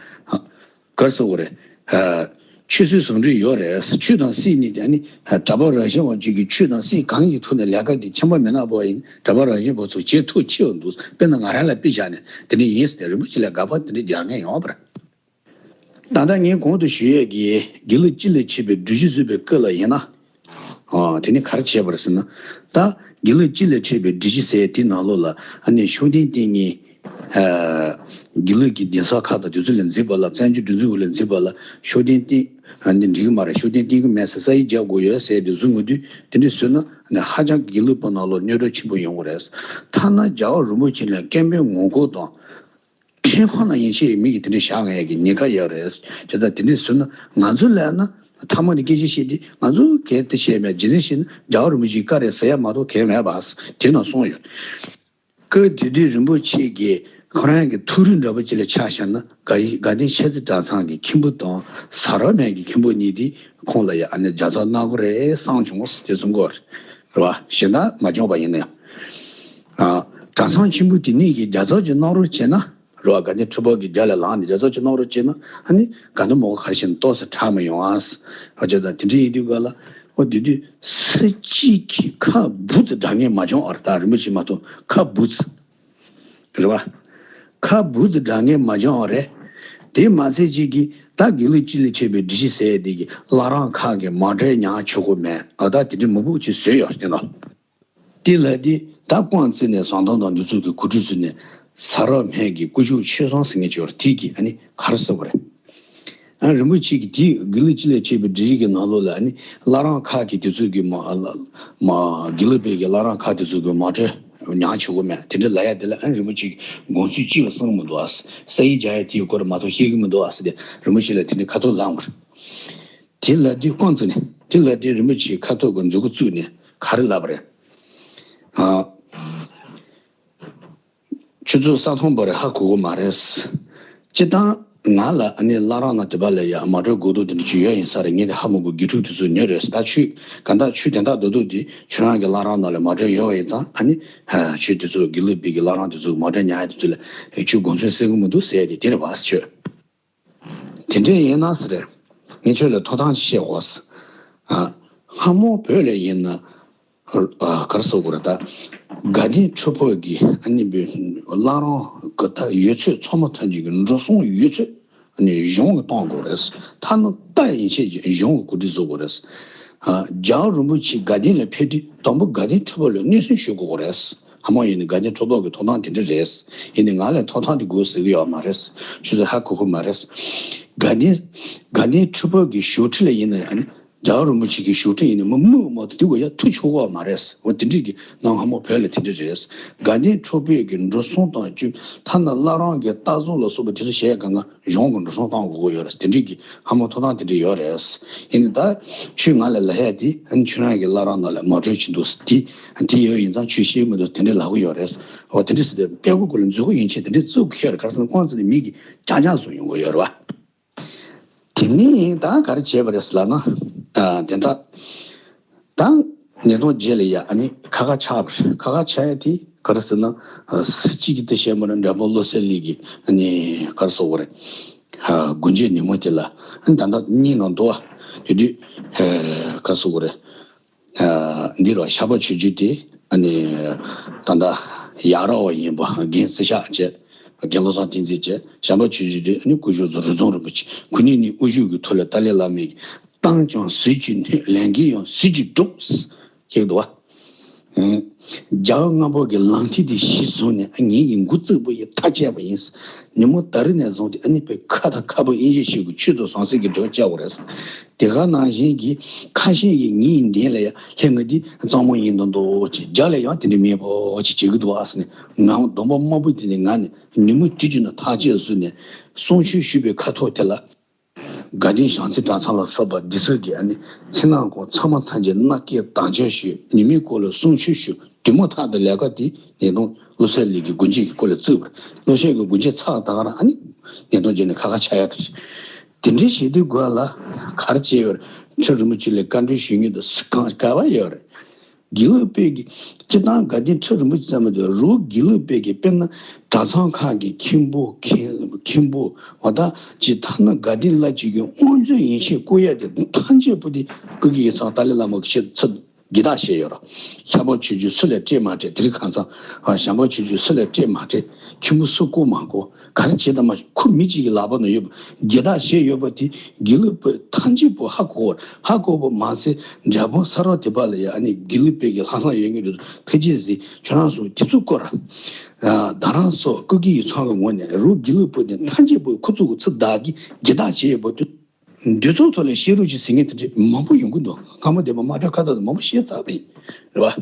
ག་རེ་ཟེར་དགོས་རེད། ཨ། ཆོས་སྲིད་ཟུང་འབྲེལ་ཡོད་རེད། ཆོས་དང་སྲིད་གཉིས་དེ་ཨ་ནི་གྲྭ་པ་རང་བཞིན་པ་གཅིག་གིས་ཆོས་དང་སྲིད་གང་གི་ཐོག་ནས་ལས་ཀ་དེ་ཁྱིམ་པ་མི་ནག་པོ་ཡིན། གྲྭ་པ་རང་བཞིན་པ་ཚོ་བྱེད་ཐུབ་ཆེ་བ་འདུག། དཔེར་ན་ང་རང་ལ་དཔེ་བཞག་ནས་དེ་འདྲ་ཡིན་ཟེར་ཏེ་རིན་པོ་ཆེ་ལ་དགག་པ་དེ་འདྲ་རྒྱག་མཁན་ཡོད་པ་རེད། ད་ལྟ་ངས་གོང་དུ་ཞུ་ཡས་ཀྱི་དགེ་ལུགས་སྤྱི་ལ་མཁས་པའི་སྒྲིག་གཞི་བཟོས་པའི་སྐབས་ལ་ཡིན་ན། ཨ། དེ་ནི་ག་རེ་བྱས་པ་རེད་ཟེར་ན། ད་དགེ་ལུགས་སྤྱི་ལ་མཁས་པའི་སྒྲིག་གཞི་ཟེར་དེའི་ནང་ལོགས་ལ་ཨ་ནི་ཤུགས་ལྡན་བསྟེན་མཁན། ཨ། དགེ་ལུགས་ཀྱི་གདན་ས་ཁག་དང་དེ་ཚོ་ལ་འཛིན་པ་ལ། བཙན་བྱོལ་སྒྲིག་འཛུགས་ལ་འཛིན་པ་ལ་ཤུགས་ལྡན་བསྟེན། ཨ་ནི་འགྲིག་གི་མ་རེད། ཤུགས་ལྡན་བསྟེན་གི་མེད་ཟེར། ས་ཡིག་རྒྱག་དགོས་ཡོད་ཟེར་དེ་བཟོ་དགོས་དུས། དེ་འདྲ་བཟོས་ན་ཨ་ནི་ཧ་ཅང་དགེ་ལུགས་པ་ནང་ལོགས་གནོད་གྲོགས་ཆེན་པོ་ཡོང་གི་རེད། ཐ་ན་རྒྱལ་བ་རིན་པོ་ཆེ་ལ་སྐད་འབོད་ངོ་རྒོལ་དང་། ཁྲིམས་ཁང་ནང་ཡིན་ཕྱིན་མི་གིས་དེ་འདྲ་བཞག་ཡས་ཀྱི་ཉེན་ཁ་ཡོད་རེད། བྱས་ཙང་དེ་འདྲ་བཟོས་ན་ང་ཚོ་ལབ་ན་ཐ་མ་ནས་སྐད་ཆ་བཤད་དུས་ང་ཚོ་གལ་ཏེ་བཤད་མེད། རྗེས་ནས་བཤད་ན་རྒྱལ་བ་རིན་པོ་ཆེའི་བཀའ་རེད་ཟེར་ཡ་མ་གཏོགས་གལ་མེད་པ་དེ་ནང་གསུངས་ཡོད། སྐབས་དེ་དུས་རིན་པོ་ཆེ་གིས་ཁོ་རང་གི་ཐུགས་རེ་འདྲ་པོ་ཅིག་ལ་ཆ་བཞག་ན། དགའ་ཡི་དགའ་ལྡན་ཤེས་རྩེ་གྲྭ་ཚང་གི་མཁན་པོ་དང་ཟ་རོག་སྨན་གྱི་མཁན་པོ་གཉིས་དེ་ཁོང་ལ་ཡ་ཨ་ནི་ལྗགས་རྩོམ་གནང་དགོས་རེད་བསམ་བྱུང་དེ་གསུང་གི་ཡོད་རེད་བ། གཞན་དག་མ་བྱུང་བ་ཡིན་ན་ཡང་། ཨ། གྲྭ་ཚང་ཆེན་པོ་དེ་གཉིས་ཀྱིས་ལྗགས་རྩོམ་ཅིག་གནང་རོགས་བྱས་ན། རེད་བ། དགའ་ལྡན་ཁྲི་པ་གི་རྒྱབ་ལ་ལངས་ནས་ལྗགས་རྩོམ་ཅིག་གནང་རོགས་བྱས་ན་ཨ་ནི་དགའ་ལྡན་མོ་ག་རེ་བྱས་ན་ཏོག་ཙམ་དྲག་མི་ཡོང་ཨ། བྱས་ཙང་དེ་འདྲ་ཡིན་དུས་ག་ལ་ཨོ་དེ་དུས་སུ་གཅིག་གིས་ཁ་འབུ་ཙམ་བསྒྲགས་མཁན་མ་བྱུང་བ་རེད། ད་རིན་པོ་ཆེ་མ་གཏོགས་ཁ་འབུ་ཙམ། རེད་བ། ཁ་འབུ་ཙམ་བསྒྲགས་མཁན་མ་བྱུང་བ་རེད། དེ་མ་ཚད་གཅིག་གིས་ད་དགེ་ལུགས་སྤྱི་ལ་མཁས་པའི་སྒྲིག་གཞི་ཟེར་དེ་གི་བླ་བྲང་ཁག་གི་མ་གྲོས་ཉར་ཆོག་གི་མེད། ཨ། ད་དེ་འདྲའི་མང་པོ་ཅིག་བཟོས་ཡོད་རེད་ནོ། དེ་ལ་དེ་ད་ཀོང་ཙེ་ནས་ཟམ་གདོང་དང་འདི་ཚོ་གི་གོ་སྒྲིག་བཟོས་ནས་ཟ་རོག་སྨན་གྱི་སྐུ་ཞབས་ཆོས་བཟང་ཟེར་མཁན་ཅིག་ཡོད་རེད། དེ་གིས་ཨ་ནི་ག་རེ་ཟེར་བ་རེད། ཨ། རིན་པོ་ཆེ་གིས་དེ་དགེ་ལུགས་སྤྱི་ལ་མཁས་པའི་སྒྲིག་གཞི་གི་ནང་ལོགས་ལ་ཨ་ནི་བླ་བྲང་ཁག་གི་དེ་ཚོ་གི་མ་མ་དགེ་ལུགས་པའི་གི་བླ་བྲང་ཁག་དེ་ཚོ་གི་མ་གྲོས་ཉར་ཆོག་གི་མེད། དེ་འདྲ་ལབ་ཡ་དེ་ལ་ཨ་ནི་རིན་པོ་ཆེ་གིས་དགོངས་ཚུལ་ཅི་ཡང་གསུངས་མི་འདུག་ཨ། ས་ཡིག་རྒྱག་ཡ་དེའི་སྐོར་མ་གཏོགས་བཤད་གི་མི་འདུག་ཨ་ཟེར་ཏེ་རིན་པོ་ཆེ་ལ་དེ་འདྲའི་ཁ་ཐུག་ལབ་པ་རེད། དེ་ལབ་དུས་ཀོང་ཙེ་ནས་དེ་ལབ་དུས་རིན་པོ་ཆེའི་ཁ་ཐུག་གི་མཛུབ་གུ་བཙུགས་ནས་ག་རེ་ལབ་པ་རེད། ཨ། ཁྱོད་ཚོ་ས་མཐོང་པ་རེད། ཧ་གོ་གི་མ་རེད། སྤྱིར་བཏང་ང་ལ་ཨ་ནི་བླ་བྲང་ནང་དེ་པ་ལ་ཡ་མ་གྲོས་གོ་རྟོགས་དེ་འདྲ་ཅིག་ཡོད་ཡིན་ས་རེད། ངས་དེ་ཧ་མ་གོ། དགེ་ཕྲུག་དེ་ཚོ་ཉོས་རེད། ད་ཆོས་གང་ལྟར་ཆོས་དོན་དག་རྡོག་རྡོག་དེ་ཁྱོད་རང་གི་བླ་བྲང་ནང་ལ་མ་གྲོས་ཡོད་པ་ཡིན་ཙང་ཨ་ནི་ཆོས་དེ་ཚོ་དགེ་ལུགས་པའི་གི་བླ་བྲང་དེ་ཚོ་མ་གྲོས་ཉར་ཡ་དེ་ཚོ་ལ་ཁྱོད་དགོངས་ཚུལ་གསལ་གི་མི་འདུག་ཟེར་ཡ་དེ་དེ་རེད་བ་ཟེར་ཁྱོད། དེ་འདྲ་ཡིན་ན་ཟེར། ངས་ཁྱོད་ལ་ཐོབ་ཐང་ཅིག་བཤད་དགོས། ཨ། སྔ་མོ་བོད་ལ་ཡིན་ན། ཨ། ག་རེ་ཟེར་དགོས་རེད་ད། དགའ་ལྡན་ཁྲི་པ་གི་ཨ་ནི་བླ་བྲང་གི་ད་ཡོད་ཚད་ཚང་མ་ཐམས་ཅད་ཀྱི་འགྲོ་སོང་ཡོད་ཚད་ཨ་ནི་གཞུང་གིས་གཏོང་དགོས་རེད། ཐ་ན་རྟ་ཡན་ཆད་ཀྱི་གཞུང་གིས་གོ་སྒྲིག་བཟོ་དགོས་རེད། ཨ། རྒྱལ་བ་རིན་པོ་ཆེ་དགའ་ལྡན་ལ་ཕེབས་དུས་དང་པོ་དགའ་ལྡན་ཁྲི་པ་ལ་གནས་གསོལ་ཞུ་དགོས་རེད། སྔ་མོ་ཡིན་ན་དགའ་ལྡན་ཁྲི་པ་གི་ཐོབ་ཐང་དེ་འདྲ་རེད། ཡིན་ནའི་ང་ལ་ཐོབ་ཐང་དེ་དགོས་ཟེར་གི་ཡོད་མ་རེད། ཁྱོད་ཚོ་ཧ་གོ་གི་མ་རེད། དགའ་ལྡན་དགའ་ལྡན་ཁྲི་པ་གི་ཞབས་ཁྲི་ལ་ཡིན་ན་ཡང་ནི་རྒྱལ་བ་རིན་པོ་ཆེ་གི་ཞབས་ཁྲི་ཡིན་ནའི་མི་དམུ་མ་གཏོགས་དེ་གོ་ཡ་ཐུག་ཆོག་གི་མ་རེད། འོ་དེ་འདྲ་གི་ནང་སྔ་མོ་བོད་ལ་དེ་འདྲ་རེད། དགའ་ལྡན་ཁྲི་པ་གི་འགྲོ་སོང་དང་བཅུ་ཐ་ན་བླ་བྲང་གི་ལྟ་བཟོ་ལ་སོགས་པ་དེ་ཚོ་བྱས་གང་ག་གཞུང་གི་འགྲོ་སོང་གཏོང་དགོས་ཀྱི་ཡོད་རེད། དེ་འདྲ་གི་སྔ་མོ་ཐོབ་ཐང་དེ་འདྲ་ཡོད་རེད། ཡིན་ནའི་ད་ཁྱོད་ང་ལ་ལབ་ཡ་དེ་ཨ་ནི་ཁྱོད་རང་གི་བླ་བྲང་ནང་ལ་མ་གྲོས་བྱེད་འདུག་དེ་དེ་ཡོད་ཡིན་ཙང་ཁྱོད་ཤེས་མི་འདུག་དེ་འདྲ་ལབ་གི་ཡོད་རེད། འོ་དེ་འདྲ་ཟེར་ཏེ་དཔེ་ཁུག་ཁུག་ལ་མཛུབ་གུ་ཡན་ཆད་དེ་འདྲ་བཙུགས་གི་ཡོད་རེད། ག་རེ་ཟེར་ན་ཁོང་ཚོ་ནི་མི་གི་རྐྱང་རྐྱང་བཟོ་ཡོང་གི་ཡོད་རེད་བ། དེ་ནས་ད་ག་རེ་བྱས་པ་རེད་ཟེར་ལབ་ན། ཨ། དེ་འདྲ། ད་ཉིས་སྟོང་བརྒྱད་ལ་ཡ་ཨ་ནི་ཁ་ཁ་ཆགས་པ་རེད། ཁ་ཁ་ཆགས་ཡ་དེ་ག་རེ་ཟེར་ན། ཨ། སུ་གཅིག་གིས་དེ་བཤད་མ་རེད། འདྲ་པོ་བློ་གསལ་ལགས་ཀྱིས་ཨ་ནི་ག་རེ་ཟེར་དགོས་རེད། ཨ། དགུན་ཆོས་ཉིན་མོ་དེ་ལ་ཨ་ནི་ད་ལྟ་གཉིད་ནང་འདུག་བ། དེ་དུས་ཨ་ག་རེ་ཟེར་དགོས་རེད། ཨ། འདི་རུ་ཤར་པ་ཆོས་རྗེ་དེ་ཨ་ནི་ད་ལྟ་ཡ་རབས་པ་ཡིན་པ་རྒན་བསེ་ཤ་བྱས། རྒན་བློ་བཟང་བསྟན་འཛིན་བྱས། ཤར་པ་ཆོས་རྗེ་དེ་ཨ་ནི་སྐུ་ཞབས་ཚོ་རི་རྫོང་རིན་པོ་ཆེ། ཁོ་གཉིས་ནི་དབུ་བཞུགས་ཀྱི་ཐོག་ལ་ཏཱ་ལའི་བླ་མའི་བཏང་ཀྱང་ཟིལ་གྱིས་གནོན། ལེན་མཁན་ཡང་ཟིལ་གྱིས་སྒྲོག་ཟེར་འདུག་བ། ཨང་། རྒྱལ་བ་ལྔ་པོ་གི་ལག་མཐིལ་དེ་གཞི་བཟུང་ནས་ཨ་ངེད་ཀྱི་མགོ་བཙུགས་པ་ཡིན། ཐག་བཅད་པ་ཡིན། ཉིན་མོ་ད་རེས་ནས་བཟུང་སྟེ་ཨ་ནི་པའི་ཁ་དང་ཁ་པ་དབྱེ་འབྱེད་བྱེད་དགོས། ཆོས་དང་ཟང་ཟིང་གི་འབྲེལ་བ་བཅད་དགོས་རེད། དེ་ག་ནང་བཞིན་གྱི་ཁ་ཤས་ཀྱིས་ངའི་འདན་ལ་ཡ་ལྷན་ངེ་འདི་གཙང་མ་ཡིན་མདོག་མདོག་ཅིག་རྒྱ་ལ་ཡང་དེ་འདྲ་མེད་པོ་ཅིག་བྱེད་ཀྱི་འདུག་ཨ་ཟེར་ནས་ང་གདོང་པ་དམར་པོ་དེ་ནས་ང་ནི་ཉིན་མོ་དུས་རྒྱུན་ན་ཐག་བཅད་བཟོས་ནས་གསུང་ཆོས་ཞུས་པའི་ཁ་ཐོག་དེ་ལ། དགའ་ལྡན་བྱང་རྩེ་གྲྭ་ཚང་ལ་སོགས་པ་འདི་ཚོ་གི་ཨ་ནི་མཚན་ནག་གོང་ཚང་མ་ཐམས་ཅད་མནའ་སྐྱེལ་དམ་བཅའ་ཞུས། ཉི་མའི་སྐོར་ལ་གསུང་ཆོས་ཞུས། དེ་མ་ཐག་ཏུ་ལས་ཀ་དེ་ཉིས་སྟོང་བློ་གསལ་གླིང་གི་སྒོ་འབྱེད་ཀྱི་སྐོར་ལ་བཙུགས་པ་རེད། བློ་གསལ་གྱི་སྒོ་འབྱེད་ཚར་དང་ར་ཨ་ནི་ཉིས་སྟོང་བརྒྱད་ནས་ཁ་ཁ་ཆགས་ཡ་དེ་རེད། དེ་འདྲའི་བྱེད་དུས་སྒོ་ལ་ག་རེ་བྱས་ཡོད་རེད། ཁྲི་རིན་པོ་ཆེ་ལ་བཀའ་འདྲི་ཞུ་མཁན་དུ་སུ་གང་ག་བ་ཡོད་རེད། དགེ་ལུགས་པའི་གི་སྤྱི་བཏང་དགའ་ལྡན་ཁྲི་རིན་པོ་ཆེ་ཙམ་མ་གཏོགས་རུ་དགེ་ལུགས་པའི་གི་དཔེར་ན་གྲྭ་ཚང་ཁག་གི་མཁན་པོ་མཁན་མཁན་པོ་བ་དག་ཅིག་ཐ་ན་དགའ་ལྡན་བླ་བརྒྱུད་ཀྱི་དབང་མཛོད་ཡན་ཆད་བསྐོ་ཡ་དེ་ཐམས་ཅད་པོ་དེ་ཀུན་མཁྱེན་ཡིག་ཚང་ཏཱ་ལའི་བླ་མ་གི་ཆེད་ཚུད་དགེ་རྟགས་བཞེས་ཡོད་ར། ཤར་པ་ཆོས་བརྒྱུད་སུ་ལས་སྤྲད་མ་སྤྲད་དེ་རིང་ཁ་སང་ཨ་བྱམས་པ་ཆོས་བརྒྱུད་སུ་ལས་སྤྲད་མ་སྤྲད་ཁྱིམ་པོ་སུ་བསྐོ་མ་བསྐོ་ག་རེ་བྱེད་དང་མ་ཁོ་མི་གཅིག་གི་ལག་པ་ན་ཡོད་པ་དགེ་རྟགས་བཞེས་ཡོད་པ་དེ་དགེ་ལུགས་པ་ཐམས་ཅད་པོ་ཧ་གོ་བར་ཧ་གོ་བ་མ་ཟད་འཇར་པན་ས་རོག་དེ་པ་ལ་ཡ་ཨ་ནི་དགེ་ལུགས་པའི་གི་ལྷག་བསམ་ཡོད་མཁན་དེ་ཚོ་ཐུགས་རྗེ་གཟིགས་ཁྱོད་རང་ཚོ་དེ་ཚོ་བསྐོ་ར། ད་རང་ཚོ་ཀུན་མཁྱེན་ཡིག་ཚང་གི་ངོས་ནས་རུ་དགེ་ལུགས་པ་དེ་ཐམས་ཅད་པོ་ཁོ་ཚོ་གི་ཚུར་བདག་གི་དགེ་རྟགས་བཞེས་ཡོད་པ་དེ། འདི་ཚོའི་ཐོག་ལ་བཤད་རོགས་ཅིག་ཟེར་མཁན་དེ་འདྲ་མང་པོ་ཡོང་གི་འདུག་སྔ་མོ་འདས་པ་དམག་གྲ་ཁ་ཐག་ཏུ་མང་པོ་བཤད་ཚར་བ་ཡིན། རེད་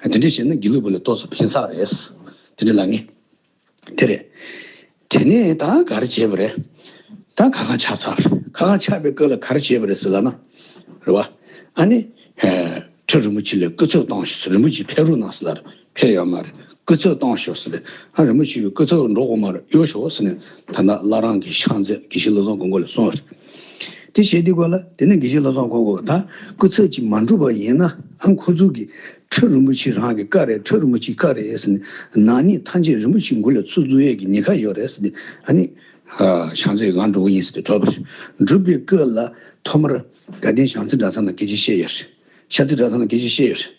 བ། དེ་འདྲ་བྱས་ན་དགེ་ལུགས་པ་ལ་ཏོག་ཙམ་ཕན་ས་རེད། དེ་འདྲ་ལབ་མཁན་དེ་རེད། དེ་ནས་ད་ག་རེ་བྱས་པ་རེད། ད་ཁ་ཁ་ཆགས་ཚར་བ་རེད། ཁ་ཁ་ཆགས་པའི་སྐབས་ལ་ག་རེ་བྱས་པ་རེད་ཟེར་ལབ་ན། རེད་བ། ཨ་ནི། ཁྲི་རིན་པོ་ཆེ་ལ་སྐུ་ཚབ་བཏང་ཤོག་ཟེར། རིན་པོ་ཆེ་ཕེབས་རོགས་གནང་ཟེར་ལབ་རེད། ཕེབས་ཡོད་མ་རེད། སྐུ་ཚབ་བཏང་ཤོག་ཟེར་ལབ། ཨ་རིན་པོ་ཆེ་གི་སྐུ་ཚབ་འགྲོ་དགོས་མ་རེད། གཡོག་ཤོག་ཟེར་ནས་ད་ལྟ་བླ་བྲང་གི་ཤར་རྩེ་དགེ་བཤེས་བློ་བཟང་མགོན་པོ་ལ་གསུངས་རེད། དེ་བྱས་དུས་སྐབས་ལ་དེ་ནས་དགེ་བཤེས་བློ་བཟང་མགོན་པོ་ད་སྐུ་ཚབ་ཅིག་མ་འགྲུབ་པ་ཡིན་ན་ཨ་ཁོ་ཚོ་གི་ཁྲི་རིན་པོ་ཆེ་རང་གི་བཀའ་རེད། ཁྲི་རིན་པོ་ཆེའི་བཀའ་རེད་ཟེར་ནས་ནག་ཉེས་ཐམས་ཅད་རིན་པོ་ཆེའི་མགུ་ལ་ཚུར་འཛུལ་ཡས་ཀྱི་ཉེན་ཁ་ཡོད་རེད་ཟེར་ནས་ཨ་ནི་ཤར་རྩེ་ང་འགྲོ་གི་ཡིན་ཟེར་ཏེ་གྲོལ་བ་རེད། འགྲུབ་པའི་སྐབས་ལ་ཐོག་མར་དགའ་ལྡན་བྱང་རྩེ་གྲྭ་ཚང་ལ་སྐད་ཆ་བཤད་ཡོད་རེད། ཤར་རྩེ་གྲྭ་ཚང་ལ་སྐད་ཆ་བཤད་ཡོད་རེད།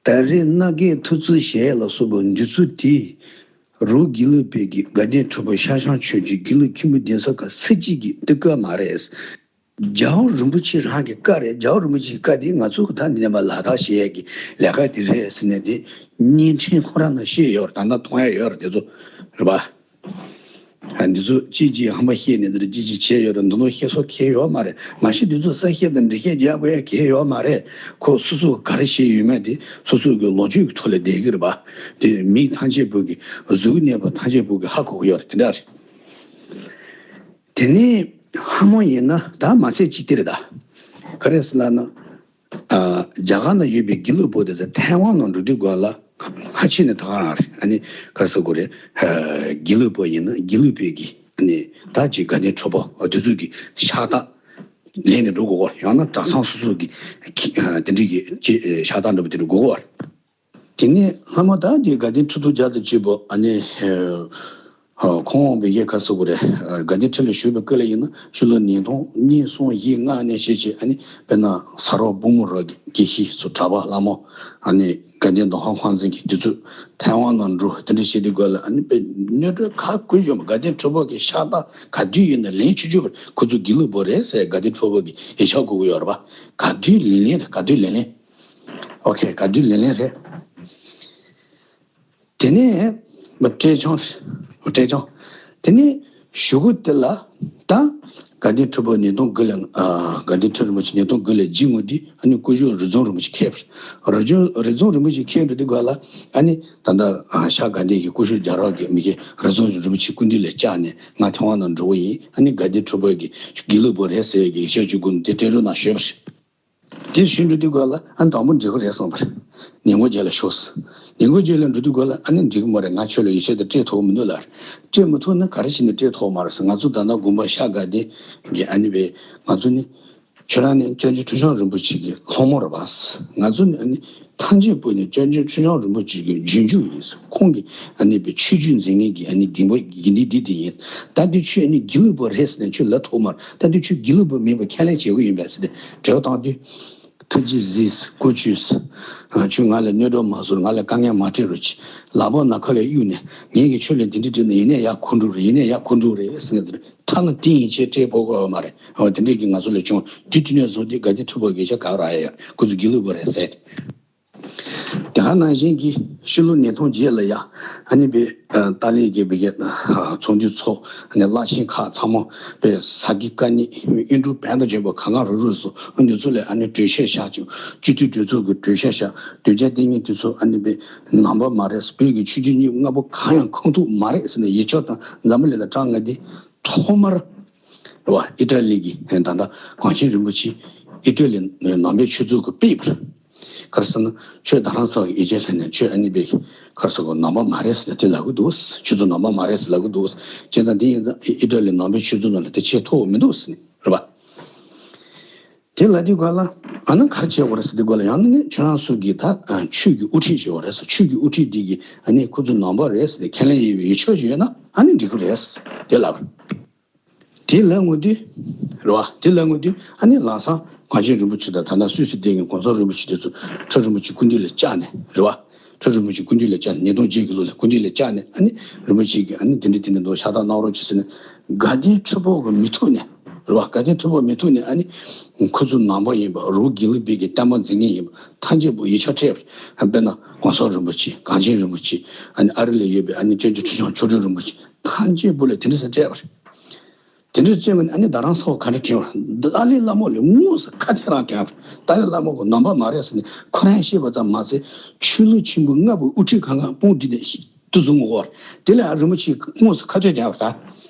ད་རེས་མནའ་སྐྱེལ་ཐུབ་ཚུལ་བྱས་ལ་སོགས་པ་འདི་ཚོ་དེ་རུ་དགེ་ལུགས་པའི་གི་དགའ་ལྡན་ཁྲི་པ་ཤར་བྱང་ཆོས་ཀྱི་དགེ་ལུགས་མཁན་པོ་འདི་ཚོ་ག་སུ་གཅིག་གིས་འདི་བཀོད་མ་རེད། རྒྱལ་བ་རིན་པོ་ཆེ་རང་གི་བཀའ་རེད། རྒྱལ་བ་རིན་པོ་ཆེའི་བཀའ་དེ་ང་ཚོ་གི་ད་འདི་ནས་མར་ལག་བསྟར་བྱེད་ཡས་ཀྱི་ལས་ཀ་དེ་རེད་ཟེར་ནས་དེ་བརྙན་འཕྲིན་ཁོ་རང་ནང་བཤད་ཡོད་རེད། ད་ལྟ་མཐོང་ཡ་ཡོད་རེད་དེ་ཚོ་རེད་པ། ཨ་འདི་ཚོ་ཅིག་ཅིག་ཧམ་པ་བཤད་ནས་འདིར་ཅིག་ཅིག་བྱས་ཡོད་རེད། འདི་ནོ་བཤད་སྲོལ་གང་ཡང་ཡོད་མ་རེད། མ་གཞི་འདི་ཚོ་གསལ་བཤད་དང་འགྲེལ་བཤད་རྒྱག་དགོས་ཡ་གང་ཡང་ཡོད་མ་རེད། ཁོ་སོ་སོ་ག་རེ་བཤད་ཡོད་མེད་དེ་སོ་སོ་གི་ལོ་རྒྱུས་ཀྱི་ཐོག་ལ་བསྡད་ཀྱི་རེད་པ། དེ་མི་ཐམས་ཅད་པོ་གི་གཟུགས་གནས་པ་ཐམས་ཅད་པོ་གི་ཧ་གོ་གི་ཡོད་རེད། དེ་འདྲ་རེད། དེ་ནས་ཧ་མོ་ཡིན་ན་ད་མ་ཚད་ཅིག་དེ་རེད་ད། ག་རེ་ཟེར་ལབ་ན། ཨ་རྒྱ་གར་ན་ཡོད་པའི་དགེ་ལུགས་པོ་དེ་ཚོ་ཐའེ་ཝན་ནང་འགྲོ་དུས་སྒང་ལ་ཕལ་ཆེར་ནི་ད་ག་རང་རེད། ཨ་ནི་ག་རེ་ཟེར་དགོས་རེད། ཨ་དགེ་ལུགས་པོ་ཡིན་ན་དགེ་ལུགས་པའི་གི་ཨ་ནི་ད་ཅིག་དགའ་ལྡན་ཁྲི་པ་འོ་དེ་ཚོ་གི་ཕྱག་རྟགས་ལེན་ནས་འགྲོ་དགོས་གོ། ཡང་ན་གྲྭ་ཚང་སོ་སོ་གི་ཨ་དེ་འདྲའི་གི་ཅིག་ཕྱག་རྟགས་འདྲ་པོ་དེ་འདྲ་དགོས་གོ། དེ་ནས་སྔ་མ་ད་དེ་དགའ་ལྡན་ཁྲི་ཐོག་བརྒྱ་དང་བཅུ་པོ་ཨ་ནི་ཁོང་འོང་བའི་ཡལ་ག་ཟེར་དགོས་རེད། དགའ་ལྡན་ཁྲི་ལ་བཞུགས་པའི་སྐབས་ལ་ཡིན་ན་ཕྱི་ལོ་ཉིས་སྟོང་གཉིས་གསུམ་བཞི་ལྔ་ནས་བཤད་བྱས་ཨ་ནི་དཔེར་ན་ས་རོག་བུ་མོ་རོག་གི་དགེ་བཤེས་ཚོ་གྲྭ་པ་བླ་མ་ཨ་ནི་དགའ་ལྡན་མདོ་ཁམས་ཁང་ཚན་གྱི་དེ་ཚོ་ཐའེ་ཝན་ནང་འགྲོ་དེ་འདྲ་བྱེད་དུས་སྐབས་ལ་ཨ་ནི་དཔེ་གནོད་འགྲོ་ག་དགོས་ཡོད་མ། དགའ་ལྡན་ཁྲི་པ་གི་ཕྱག་རྟགས་ག་དུས་ཡིན་ན་ལེན་ཆོག་ཆོག་པ་རེད། ཁོ་ཚོ་དགེ་ལུགས་པོ་རེད་ཟེར་དགའ་ལྡན་ཁྲི་པ་གི་ཡིག་ཆ་དགོས་ཀྱི་ཡོད་རེད་པ། ག་དུས་ལེན་ལེན་རེད། ག་དུས་ལེན་ལེན། ཨོ་ཁེ། ག་དུས་ལེན་ལེན་རེད། དེ་ནས་མ་སྤྲད་ཆོག་སྤྲད་ཆོག་དེ་ནས་གཞུག་གུ་དེ་ལ་ད་དགའ་ལྡན་ཁྲི་པ་ཉིས་སྟོང་དགུ་ལ་ཨ་དགའ་ལྡན་ཁྲི་རིན་པོ་ཆེ་ཉིས་སྟོང་དགུ་ལ་རྗེས་མ་དེ་ཨ་ནི་སྐུ་ཞབས་རི་རྫོང་རིན་པོ་ཆེ་ཁེལ་བ་རེད། རི་རྫོང་རིན་པོ་ཆེ་ཁེལ་འགྲོ་དུས་སྒང་ལ་ཨ་ནི་ད་ལྟ་ཨ་ཤར་དགའ་ལྡན་གྱི་སྐུ་ཞབས་རྒྱལ་རབས་ཀྱི་མི་གི་རི་རྫོང་རིན་པོ་ཆེ་སྐུ་མདུན་ལ་བཅར་ནས་ང་ཐའེ་ཝན་ནང་འགྲོ་གི་ཡིན། ཨ་ནི་དགའ་ལྡན་ཁྲི་པ་གི་དགེ་ལུགས་པོ་རེད་ཟེར་གི་ཡིག་ཆ་གཅིག་པུ་དེ་སྤྲད་རོགས་གནང་ཞུས་པ་རེད། དེ་ཞུས་འགྲོ་དུས་སྒང་ལ་ཨ་དང་པོ་འགྲིག་གི་རེད་བསམ་པ་རེད། ཉིན་གུང་རྗེས་ལ་ཤོག་ཟེར། ཉིན་གུང་རྗེས་ལ་འགྲོ་དུས་སྒང་ལ་ཨ་ནི་འགྲིག་གི་མ་རེད། ང་ཁྱོད་ལ་ཡིག་ཆ་དེ་སྤྲད་ཐུབ་མི་འདུག་ལབ་རེད། སྤྲད་མི་ཐུབ་ན་ག་རེ་བྱས་ནས་སྤྲད་ཐུབ་མ་རེད་ཟེར། ང་ཚོ་ད་ལྟ་དགོན་པ་ཤར་དགའ་ལྡན་གྱི་ཨ་ནི་བས་ང་ཚོ་ནི་ཁྱོད་རང་ནི་སྐྱབས་རྗེ་ཁྲི་བྱང་རིན་པོ་ཆེ་གི་སློབ་མ་རེད་པ། ང་ཚོ་ནི་ཨ་ནི་ཐམས་ཅད་པོ་ནི་སྐྱབས་རྗེ་ཁྲི་བྱང་རིན་པོ་ཆེ་གི་རྗེས་འཇུག་ཡིན་ཟེར། ཁོང་གི་ཨ་ནི་བས་ཆོས་བརྒྱུད་འཛིན་མཁན་གྱི་ཨ་ནི་རྒན་པོ་དགེ་འདུན་འདི་དེ་ཡིན། ད་འདི་ཁྱོད་ཨ་ནི་དགེ་ལུགས་པ་རེད་ཟེར་ནས་ཁྱོད་ལབ་ཐུབ་མ་རེད། ད་འདི་ཁྱོད་དགེ་ལུགས་པ་མིན་པ་ཁས་ལེན་བྱེད་དགོས་ཡིན་པས་ཟེར་ཏེ་འབྲེལ་བ་བཏང་དུས། ཐུགས་རྗེ་གཟིགས། བཀུར་སྤྱོད། ཁྱོད་ང་ལ་གནོད་སྒྲོག་མ་བཟོ། ང་ལ་དཀའ་ངལ་མ་སྤྲད་རོགས་གྱིས། ལག་པ་ནང་ཁ་ལ་གཡུགས་ནས་ངས་ཀྱིས་ཁྱོད་ལ་འདི་འདྲ་བྲིས་ན་ཡིན་ནས་ཡར་འཁོར་འགྲོ་རེད། ཡིན་ནས་ཡར་འཁོར་འགྲོ་རེད་ཟེར་ནས་ཐ་ན་ཏིང་ཡིན་ཆེད་སྤྲད་ཕོད་ཀྱི་ཡོད་མ་རེད། འོ་དེ་འདྲས་ཀྱི་ང་ཚོ་ལ་བྱུང་། དུས་དེ་ནས་བཟུང་སྟེ་དགའ་ལྡན་ཁྲི་པ་གི་ཆ་ག་ར་ཡ་ཡ་ཁོ་ཚོ་དགེ་ལུགས་པ་རེད་ཟེར། དེ་ག་ནང་བཞིན་གྱི་ཕྱི་ལོ་ཉིས་སྟོང་བརྒྱད་ལ་ཡ་ཨ་ནི་པའི་ཏཱ་ལའི་གི་བི་གའི་ཚོགས་འདུ་ཚོགས། ཨ་ནི་བླ་ཆེན་ཁག་ཚང་མ་པའི་ས་དགེ་བཀའ་རྙིང་དབྱེན་དཀྲུག་བན་དང་བཅས་པ་གང་ག་རུ་རུ་སོང་། ཨ་འདི་ཚོ་ལ་ཨ་ནི་གྲོས་ཆོད་བཞག་ཅིང་སྤྱི་འཐུས་གྲོས་ཚོགས་ཀྱི་གྲོས་ཆོད་བཞག། དོལ་རྒྱལ་བསྟེན་མཁན་དེ་ཚོ་ཨ་ནི་པའི་ནང་པ་མ་རེད། བོད་ཀྱི་ཆོས་བརྒྱུད་གཉིས་ལྔ་པོ་གང་ཡང་ཁོངས་གཏོགས་མ་རེད་ཟེར་ནས་ཡིག་ཆ་དང་འཛམ་བུ་གླིང་ལ་བཀྲམ། ང་འདི་ཐོག་མར་ རེད་བ། ཨི་ཊ་ལི་གི་ད་ལྟ་གངས་ཅན་རིན་པོ་ཆེ་ཨི་ཊ་ལི་ནང་པའི་ཆོས་ཚོགས་ཀྱིས་སྤེལ་བ་རེད། ག་རེ་ཟེར་ན་ཁྱོད་རྡ་རམ་ས་ལ་གི་ཡིད་ཆེས་ལྷན་ནས་ཁྱོད་ཨ་ནི་པའི་ག་རེ་ཟེར་དགོས། ནང་པ་མ་རེད་ཟེར་ནས་དེ་ལབ་གི་འདུག་ཁྱོད་ཚོ་ནང་པ་མ་རེད་ཟེར་ལབ་གི་འདུག་བྱས་ཙང་དེ་ཡིན་ཙང་ཨི་ཊ་ལི་ནང་པའི་ཆོས་ཚོགས་ནང་ལ་དེ་བྱེད་ཐུབ་མི་འདུག་ཟེར་ནས་རེད་བ། དེ་ལ་དེ་ག་ལ་ཨ་ནི་ག་རེ་བྱེད་དགོས་རེད་ཟེར། དེ་ག་ལ་ཡང་ནི་ཁྱོད་རང་ཚོ་གི་ད་ཆོས་ཀྱི་དབུ་ཁྲིད་བྱེད་དགོས་རེད་ཟེར། ཆོས་ཀྱི་དབུ་ཁྲིད་དེ་གི་ཨ་ནི་ཁོ་ཚོ་ནང་པ་རེད་ཟེར་ཏེ་ཁས་ལེན་ཡོད་པའི་ཡིག་ཆ་ཞིག་ཡོད་ན་ཨ་ནི་འགྲིག་གི་རེད་ཟེར་དེ་ལབ། དེ་ལབ་ཡོང་དུས་རེད་བ། དེ་ལབ་ཡོང་དུས་ཨ་ནི་ལམ་སང་གངས་ཅན་རིན་པོ་ཆེ་དང་ད་ལྟ་སུད་སི་བསྡད་མཁན་གོང་ས་རིན་པོ་ཆེ་དེ་ཚོ་ཁྲ་རིན་པོ་ཆེ་སྐུ་མདུན་ལ་བཅར་ནས་རེད་བ། ཁྲ་རིན་པོ་ཆེ་སྐུ་མདུན་ལ་བཅར་ནས། ཉིས་སྟོང་བརྒྱད་ཀྱི་ལོ་ལ་སྐུ་མདུན་ལ་བཅར་ནས་ཨ་ནི་རིན་པོ་ཆེ་གིས་ཨ་ནི་དེ་འདྲ་དེ་འདྲ་འདུག་ཤ་སྟག་གནང་རོགས་བྱེད་ཟེར་ནས། དགའ་ལྡན་ཁྲི་པོ་གིས་མི་ཐུག་ནས་རེད་བ། དགའ་ལྡན་ཁྲི་པོ་མི་ཐུག་ནས་ཨ་ནི་ཁོ་ཚོ་ནང་པ་ཡིན་པ། རོགས་དགེ་ལུགས་པའི་གི་བསྟན་པ་འཛིན་མཁན་ཡིན་པ་ཐམས་ཅད་པོ་ཡིག་ཆ་སྤྲད་པ་རེད། དཔེར་ན་གོང་ས་རིན་པོ་ཆེ། གངས་ཅན་རིན་པོ་ཆེ། ཨ་ནི་ཨ་རི་ལ་ཡོད་པའི་ཨ་ནི་སྐྱབས་རྗེ་ཁྲི་བྱང་མཆོག་སྤྲུལ་རིན་པོ་ཆེ་ཐམས་ཅད་པོ་ལ་དེ་འདྲ་ཟེར་སྤྲད་པ་རེད། དེ་འདྲ་བྱས་པ་ནི་ཨ་ནི་རྡ་རམ་ས་ལ་ག་འདྲ་དྲན་པ། ཏཱ་ལའི་བླ་མ་ལ་དངོས་སུ་ཁ་གཏད་རང་བཏོན་པ། ཏཱ་ལའི་བླ་མ་གི་ནང་པ་མ་རེད་ཟེར་ནས་ཁོ་རང་བཤད་པ་ཙམ་མ་ཟད་ཆོས་ལུགས་ཆེན་པོ་ལྔ་པོའི་དབུ་ཁྲིད་གང་ག་དཔུང་སྒྲིག་ནས་དུ་བཟུང་བ་རེད། དེ་ལ་རིན་པོ་ཆེས་དངོས་སུ་ཁ་གཏད་བཏོན་པ་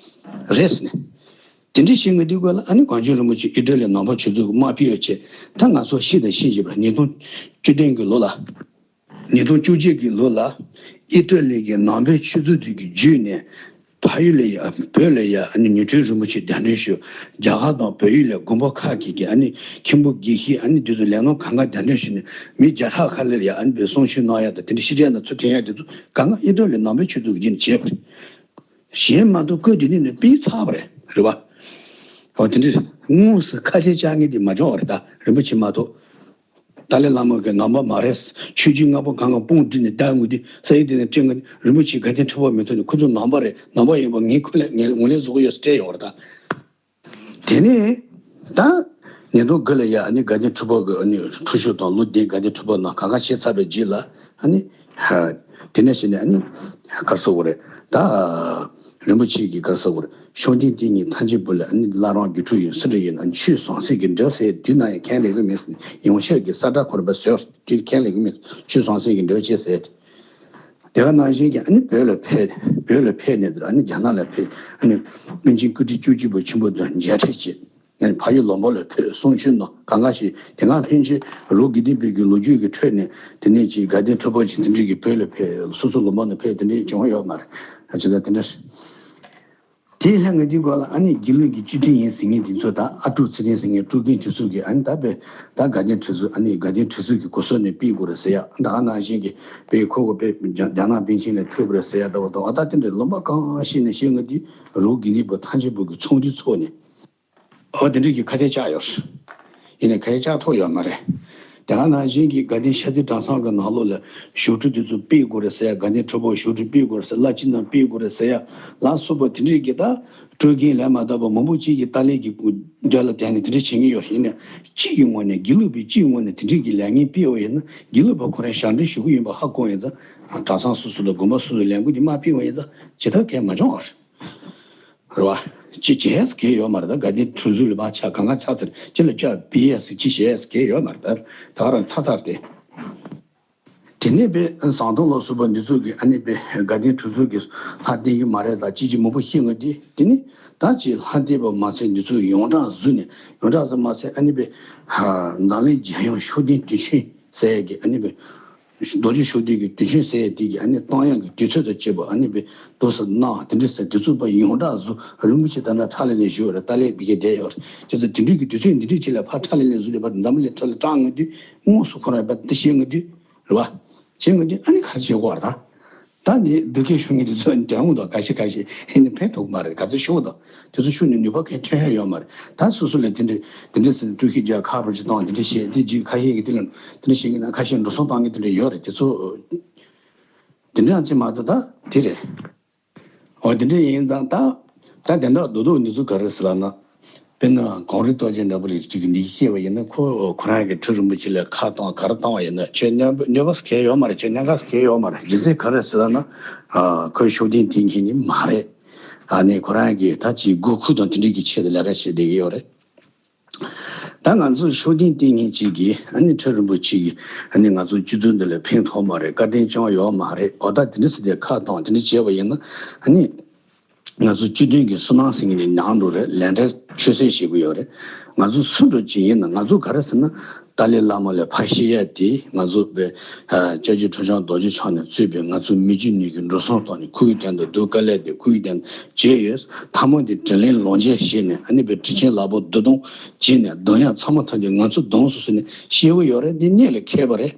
ད་རེད་ཟེར་ནས། དེ་འདྲ་བྱེད་མཁན་དེ་ག་ལ་ཨ་ནི་གངས་ཅན་རིན་པོ་ཆེ་ཨི་ཊ་ལི་ནང་པ་ཆོས་ཚོགས་ཀྱི་དམག་དཔོན་ཡོད་ཆེད་ད་ང་ཚོ་ཤེས་དང་ཤེས་བཞིན་པ་ཉིས་སྟོང་བཅུ་བདུན་གྱི་ལོ་ལ། ཉིས་སྟོང་བཅུ་གཅིག་གི་ལོ་ལ་ཨི་ཊ་ལི་གི་ནང་པའི་ཆོས་ཚོགས་དེ་གི་བརྒྱུད་ནས་ཕ་ཡུལ་ལ་ཡ་བོད་ལ་ཡ་ཨ་ནི་ཉི་སྤྲུལ་རིན་པོ་ཆེ་གདན་འདྲེན་ཞུ། རྒྱ་གར་དང་བལ་ཡུལ་ལ་དགོན་པ་ཁག་གི་གི་ཨ་ནི་མཁན་པོ་དགེ་བཤེས་ཨ་ནི་དེ་ཚོ་ལས་སྣེ་གང་ག་གདན་འདྲེན་ཞུས་ནས་མི་བརྒྱ་ཕྲག་ཁ་ལ་ཡ་ཨ་ནི་བོད་གསུང་ཆོས་གནང་ཡ་དང་དེ་འདྲ་ཤེས་བྱ་ན་ཚུར་འཐེན་ཡ་དེ་ཚོ་གང་ག་ཨི་ཊ་ལི་ནང་པའི་ཆོས་ཚོགས་ཀྱི་བརྒྱུད་ནས་བྱས་པ་རེད། གཞན་མ་གཏོགས་བཀོད་དེ་ནི་ནི་སྤེལ་ཚར་བ་རེད། རེད་བ། འོ་དེ་འདྲ་དངོས་སུ་ཁ་ཆེ་བཅག་མཁན་དེ་མ་བྱུང་བ་རེད། ད་རིན་པོ་ཆེ་མ་གཏོགས། ཏཱ་ལའི་བླ་མ་གི་ནང་པ་མ་རེད། ཆོས་བརྒྱུད་ལྔ་པོ་གང་ག་དཔུང་སྒྲིག་ནས་བསྡད་ཡོང་དུས་ས་ཡིག་དེ་ནས་སྤྲད་ཡོང་དུས་རིན་པོ་ཆེ་དགའ་ལྡན་ཁྲི་པ་མི་ཐུག་ནས་ཁོ་ཚོ་ནང་པ་རེད། ནང་པ་ཡིན་པ་ངས་ཁོ་ལ་ངས་ངོས་ལེན་བཟོ་གི་ཡོད་ཟེར་སྤྲད་ཡོང་བ་རེད་ད། དེ་ནས་ད་ཉིས་སྟོང་དགུ་ལ་ཡ་ཨ་ནི་དགའ་ལྡན་ཁྲི་པ་གི་ཨ་ནི་འཁྲུངས་ཞོལ་དང་ལོ་བདུན་དགའ་ལྡན་ཁྲི་པ་ནང་གང་ག་བྱས་ཚར་བའི་རྗེས་ལ་ཨ་ནི་དེ་ནས་བྱས་ནས་ཨ་ནི་ག་རེ་ཟེར་དགོས་རེད་ད། རིན་པོ་ཆེ་གིས་ག་རེ་ཟེར་དགོས་རེད། ཤུགས་ལྡན་དེ་ཉིད་ཐམས་ཅད་པོ་ལ་ཨ་ནི་བླ་རང་རྒྱུད་འཁྲུགས་ཡོད་སུ་འདྲ་ཡིན་ན་ཆོས་ཟང་ཟིང་གི་འདྲ་ཟེར་དུས་ན་ཡང་ཁས་ལེན་གི་མེད་ཟེར་ནས་ཡོངས་ཁྱབ་ཀྱི་ས་བཀྲ་གོར་པ་བཟོས་དུས་ཁས་ལེན་གི་མེད། ཆོས་ཟང་ཟིང་གི་འདྲ་བྱས་ཟེར། དེ་ག་ནང་བཞིན་གྱི་ཨ་ནི་བོད་ལ་ཕེབས། བོད་ལ་ཕེབས་ནས་ཨ་ནི་རྒྱ་ནག་ལ་ཕེབས། ཨ་ནི་པཎ་ཆེན་སྐུ་ཕྲེང་བཅུ་གཅིག་པ་ཆེན་པོ་དང་མཇལ་འཕྲད་བྱས། ཨ་ནི་ཕ་ཡུལ་ལུང་པ་ལ་ཕེབས། གསུང་ཆོས་གནང་། གང་ག་ཞིག་དེ་སྔ་ཕན་ཆད་རོགས་དགེ་ལྡན་པའི་གི་ལོ་རྒྱུས་ཀྱི་ཁྲོད་ནས་དེ་ནས་ཅིག་དགའ་ལྡན་ཁྲི་པ་ཅིག་དེ་འདྲའི་གི་བོད་ལ་ཕེབས། སོ་སོ་ལུང་པ་ནས་ཕེབས། དེ་འདྲའི་བྱུང་ཡོད་མ་རེད། ཨ་ཅེ་ད་དེ་འདྲ། དེའི་ལྷན་ངེས་དུས་སྐོར་ལ་ཨ་ནི་དགེ་ལུགས་ཀྱི་བཅུད་ལྡན་ཡིན་ཟེར་མཁན་དེ་ཚོ་དང་ཨ་ཀྲུག་ཚུལ་ལྡན་ཟེར་མཁན་ཀྲུག་རྒན་དེ་ཚོ་གིས་ཨ་ནི་ད་དཔེ་ད་དགའ་ལྡན་ཁྲི་ཟུར། ཨ་ནི་དགའ་ལྡན་ཁྲི་ཟུར་གྱི་གོ་ས་ནས་ཕུད་དགོས་རེད་ཟེར་ཡ། ད་ག་ནང་བཞིན་གྱི་དཔེ་ཁོ་གོ་དཔེ་རྒྱ་རྒྱ་ནག་པཎ་ཆེན་ལ་ཕུད་དགོས་རེད་ཟེར་ཡ་འདྲ་བོ་དང་། ཨ་ད་དེ་འདྲའི་ལུང་པ་གང་ཤེས་ནས་ཤེས་ངེས་དུས་རོགས་དགེ་ལྡན་པ་ཐམས་ཅད་པོ་གི་ཚོགས་འདུ་ཚོགས་ནས། ཨོ་དེ་འདྲ་གི་ཁ་གཏད་བཅག་ཡོད་རེད། ཡིན་ནའི་ཁ་གཏད་བཅག་ཐུབ་ཡོད་མ་རེད། དེ་ག་ནང་བཞིན་གྱི་དགའ་ལྡན་ཤར་རྩེ་གྲྭ་ཚང་གི་ནང་ལོགས་ལ་ཞབས་ཁྲི་དེ་ཚོ་ཕུད་དགོས་རེད་ཟེར་ཡ། དགའ་ལྡན་ཁྲི་པ་ཞབས་ཁྲི་ཕུད་དགོས་རེད་ཟེར། བླ་སྤྱི་རྣམས་ཕུད་དགོས་རེད་ཟེར་ཡ་ལ་སོགས་པ་དེ་འདྲའི་གི་ད་སྤྲོད་མཁན་ལས་མ་དག་པ་མང་པོ་ཅིག་གིས་ཏཱ་ལའི་གི་རྒྱབ་ལ་བསྡད་ནས་དེ་འདྲ་བྱེད་མཁན་ཡོད་རེད། ཡིན་ནའི་སྤྱི་ཡི་ངོས་ནས་དགེ་ལུགས་པའི་སྤྱི་ཡི་ངོས་ནས་དེ་འདྲའི་གི་ལས་འགན་ཕུད་པ་ཡིན་ན་དགེ་ལུགས་པ་ཁོ་རང་ཞབས་འདྲེན་ཞུ་གི་ཡིན་པ་ཧ་གོ་ཡིན་ཙང་། གྲྭ་ཚང་སོ་སོ་དང་དགོན་པ་སོ་སོའི་ལས་འགུལ་དེ་མར་ཕུད་པ་ཡིན་ཙང་ཇི་ལྟར་གལ་མ་བྱུང་བ་རེད། རེད་བ། ཅི་བྱས་གལ་ཡོད་མ་རེད། ད་དགའ་ལྡན་ཁྲི་ཟུར་ལ་མར་ཆ་གང་ག་ཚར་ཚར་ཅི་ལ་ཅག་བི་ཡས་ཅི་བྱས་གལ་ཡོད་མ་རེད། ད་ད་ག་རང་ཚར་ཚར་ཏེ། དེ་ནས་པའི་ཟམ་གདོང་ལ་སོགས་པ་འདི་ཚོ་གིས་ཨ་ནི་པའི་དགའ་ལྡན་ཁྲི་ཟུར་གྱི་ལྷ་བསྟེན་གྱི་མ་རེད་ད་ཅི་ཅི་མང་པོ་བཤད་ངོ་དེ། དེ་ནི་ད་ཅི་ལྷ་བསྟེན་པ་མ་ཚད་འདི་ཚོ་ཡོངས་གྲགས་བཟོས་ནས། ཡོངས་གྲགས་ཟེར་མ་ཚད་ཨ་ནི་པའི་འཛམ་གླིང་རྒྱལ་ཡོངས་ཤུགས་ལྡན་དུས་ཆེན་ཟེར་ཡས་ཀྱི་ཨ་ནི་པའི་རྡོ་རྗེ་ཤུགས་ལྡན་གྱི་དུས་ཆེན་ཟེར་ཡས་དེ་གི་ཨ་ནི་གཏོང་ཡག་གི་དུས་ཚོད་དང་བཅས་པ་ཨ་ནི་པའི་འདུག་སེ་གནང་། དེ་འདྲ་ཟེར་དུས་ཚོད་པ་ཡོངས་གྲགས་བཟོ། རིན་པོ་ཆེ་ད་ལྟ་ཁྲག་ལས་ནས་བཞུགས་རེད། ཏཱ་ལའི་བི་གའི་བསྡད་ཡོད་རེད། བྱས་ཙང་དེ་འདྲའི་གི་དུས་ཚོད་འདི་འདྲའི་ཆེད་ལ་ཕར་ཁྲག་ལས་ནས་བཟོ་ལས་ཕར་འཛམ་བུ་གླིང་ཁྲི་ལ་གྲགས་ངེས་དུས་དངོས་སུ་ཁོ་རང་ཡོད་པ་འདི་ཤེས་ངེས་དུས་རེད་བ། བྱེད་ངེས་དུས་ཨ་ནི་ག་རེ་བྱེད་དགོས་རེད་ད། ད་འདི་སྡུག་སྐད་ཤོད་མཁན་དེ་ཚོ་འདྲ་འོང་དང་། ག་ཤེད་ག་ཤེད་ཨ་ནི་ཕན་ཐོགས་མ་རེད། ག་ཚོད་ཤོད་དང་། དེ་ཚོ་ཤུགས་ནས་ནུས་པ་གང་ཐོན་ཡ་ཡོད་མ་རེད། ད་སོ་སོ་ལ་དེ་འདྲ་དེ་འདྲ་ཟེར་ནས་དཀྲུག་ཤིང་རྒྱག་ཁ་པར་ཅིག་བཏང་། དེ་འདྲ་བཤད། དེ་རྗེས་ཁ་ཤས་ཀྱིས་དེ་ལ་དེ་འདྲ་བཤད་མཁན་དང་། ཁ་ཤས་འགྲོ་སོང་བཏང་མཁན་དེ་འདྲ་ཡོད་རེད། དེ་ཚོ་དེ་འདྲ་ཅིག་མ་གཏོགས་ད་དེ་རེད། འོ་དེ་འདྲ་ཡིན་ཙང་ད་ད་དེ་འདྲ་རྡོག་རྡོག་འདི་ཚོ་ག་རེ་ཟེར་ལབ་ན། དཔེར་ན་གངས་རི་རྟོགས་ལྡན་འདྲ་པོ་རིགས་ཅིག་གིས་འདི་བཤད་པ་ཡིན་ན། ཁོ་ཁོ་རང་གི་ཁྲི་རིན་པོ་ཆེ་ལ་ཁ་བཏང་ག་རེ་བཏང་བ་ཡིན་ན་ཁྱོད་གནོད་གནོད་པ་གང་ཡང་ཡོད་མ་རེད། ཁྱོད་གནད་འགག་གང་ཡང་ཡོད་མ་རེད། རྒྱུ་མཚན་ག་རེ་ཟེར་ལབ་ན། ཁོའི་ཤུགས་ལྡན་དེ་མཁན་ནི་མ་རེད། ཨ་ནི་ཁོ་རང་གིས་ད་ཅིག་དགོས་མཁོ་དང་དེ་འདྲ་གི་ཆེད་དུ་ལས་ཀ་བྱེད་བསྡད་ཀྱི་ཡོད་རེད། ད་ང་ཚོ་ཤུགས་ལྡན་བསྟེན་མཁན་ཅིག་གིས་ཨ་ནི་ཁྲི་རིན་པོ་ཆེ་གིས་ཨ་ནི་ང་ཚོ་སྤྱི་ཚོགས་འདི་ལ་ཕན་ཐོགས་མ་རེད། བཀའ་དྲིན་ཅང་ཡོད་མ་རེད། འོ་ད་དེ་འདྲ་ཟེར་ཏེ་ཁ་བཏང་དེ་འདྲ་བྱས་པ་ཡིན་ན་ཨ་ནི་ ང་ཚོ་སྤྱི་མཐུན་གྱི་སུན་སྣང་ཟེར་མཁན་དེ་ཉམས་འགྲོ་རེད། ལས་འབྲས་ཆོད་སེམས་བྱེད་དགོས་ཡོད་རེད། ང་ཚོ་སུ་འདྲ་ཅིག་ཡིན་ན། ང་ཚོ་ག་རེ་ཟེར་ན། ཏཱ་ལའི་བླ་མ་ལས་ཕར་བཤད་ཡ་དེ། ང་ཚོ་པའི་ཨ་སྐྱབས་རྗེ་ཁྲི་བྱང་རྡོ་རྗེ་འཆང་ནས་གཙོས་པའི་ང་ཚོ་མི་རྒྱུ་ནོར་གྱི་འགྲོ་སོང་བཏང་ནས། ཁོའི་སྟེང་དུ་སྡུག་དཀའ་ལས་དེ་ཁོའི་སྟེང་དུ་བྱས་ཡོད། ཐ་མ་དེ་དྲིན་ལན་ལོག་འཇལ་བྱས་ནས། ཨ་ནི་པའི་གྲི་ཆེན་ལག་པ་རྡོ་རྡུང་བྱས་ནས། གདོང་ཡ་ཚང་མ་ཐམས་ཅད་ང་ཚོ་གདོང་སོ་སོ་ནས་ཤེས་ཀྱི་ཡོད་རེད། འདི་གནད་ལ་འཁེལ་བ་རེད།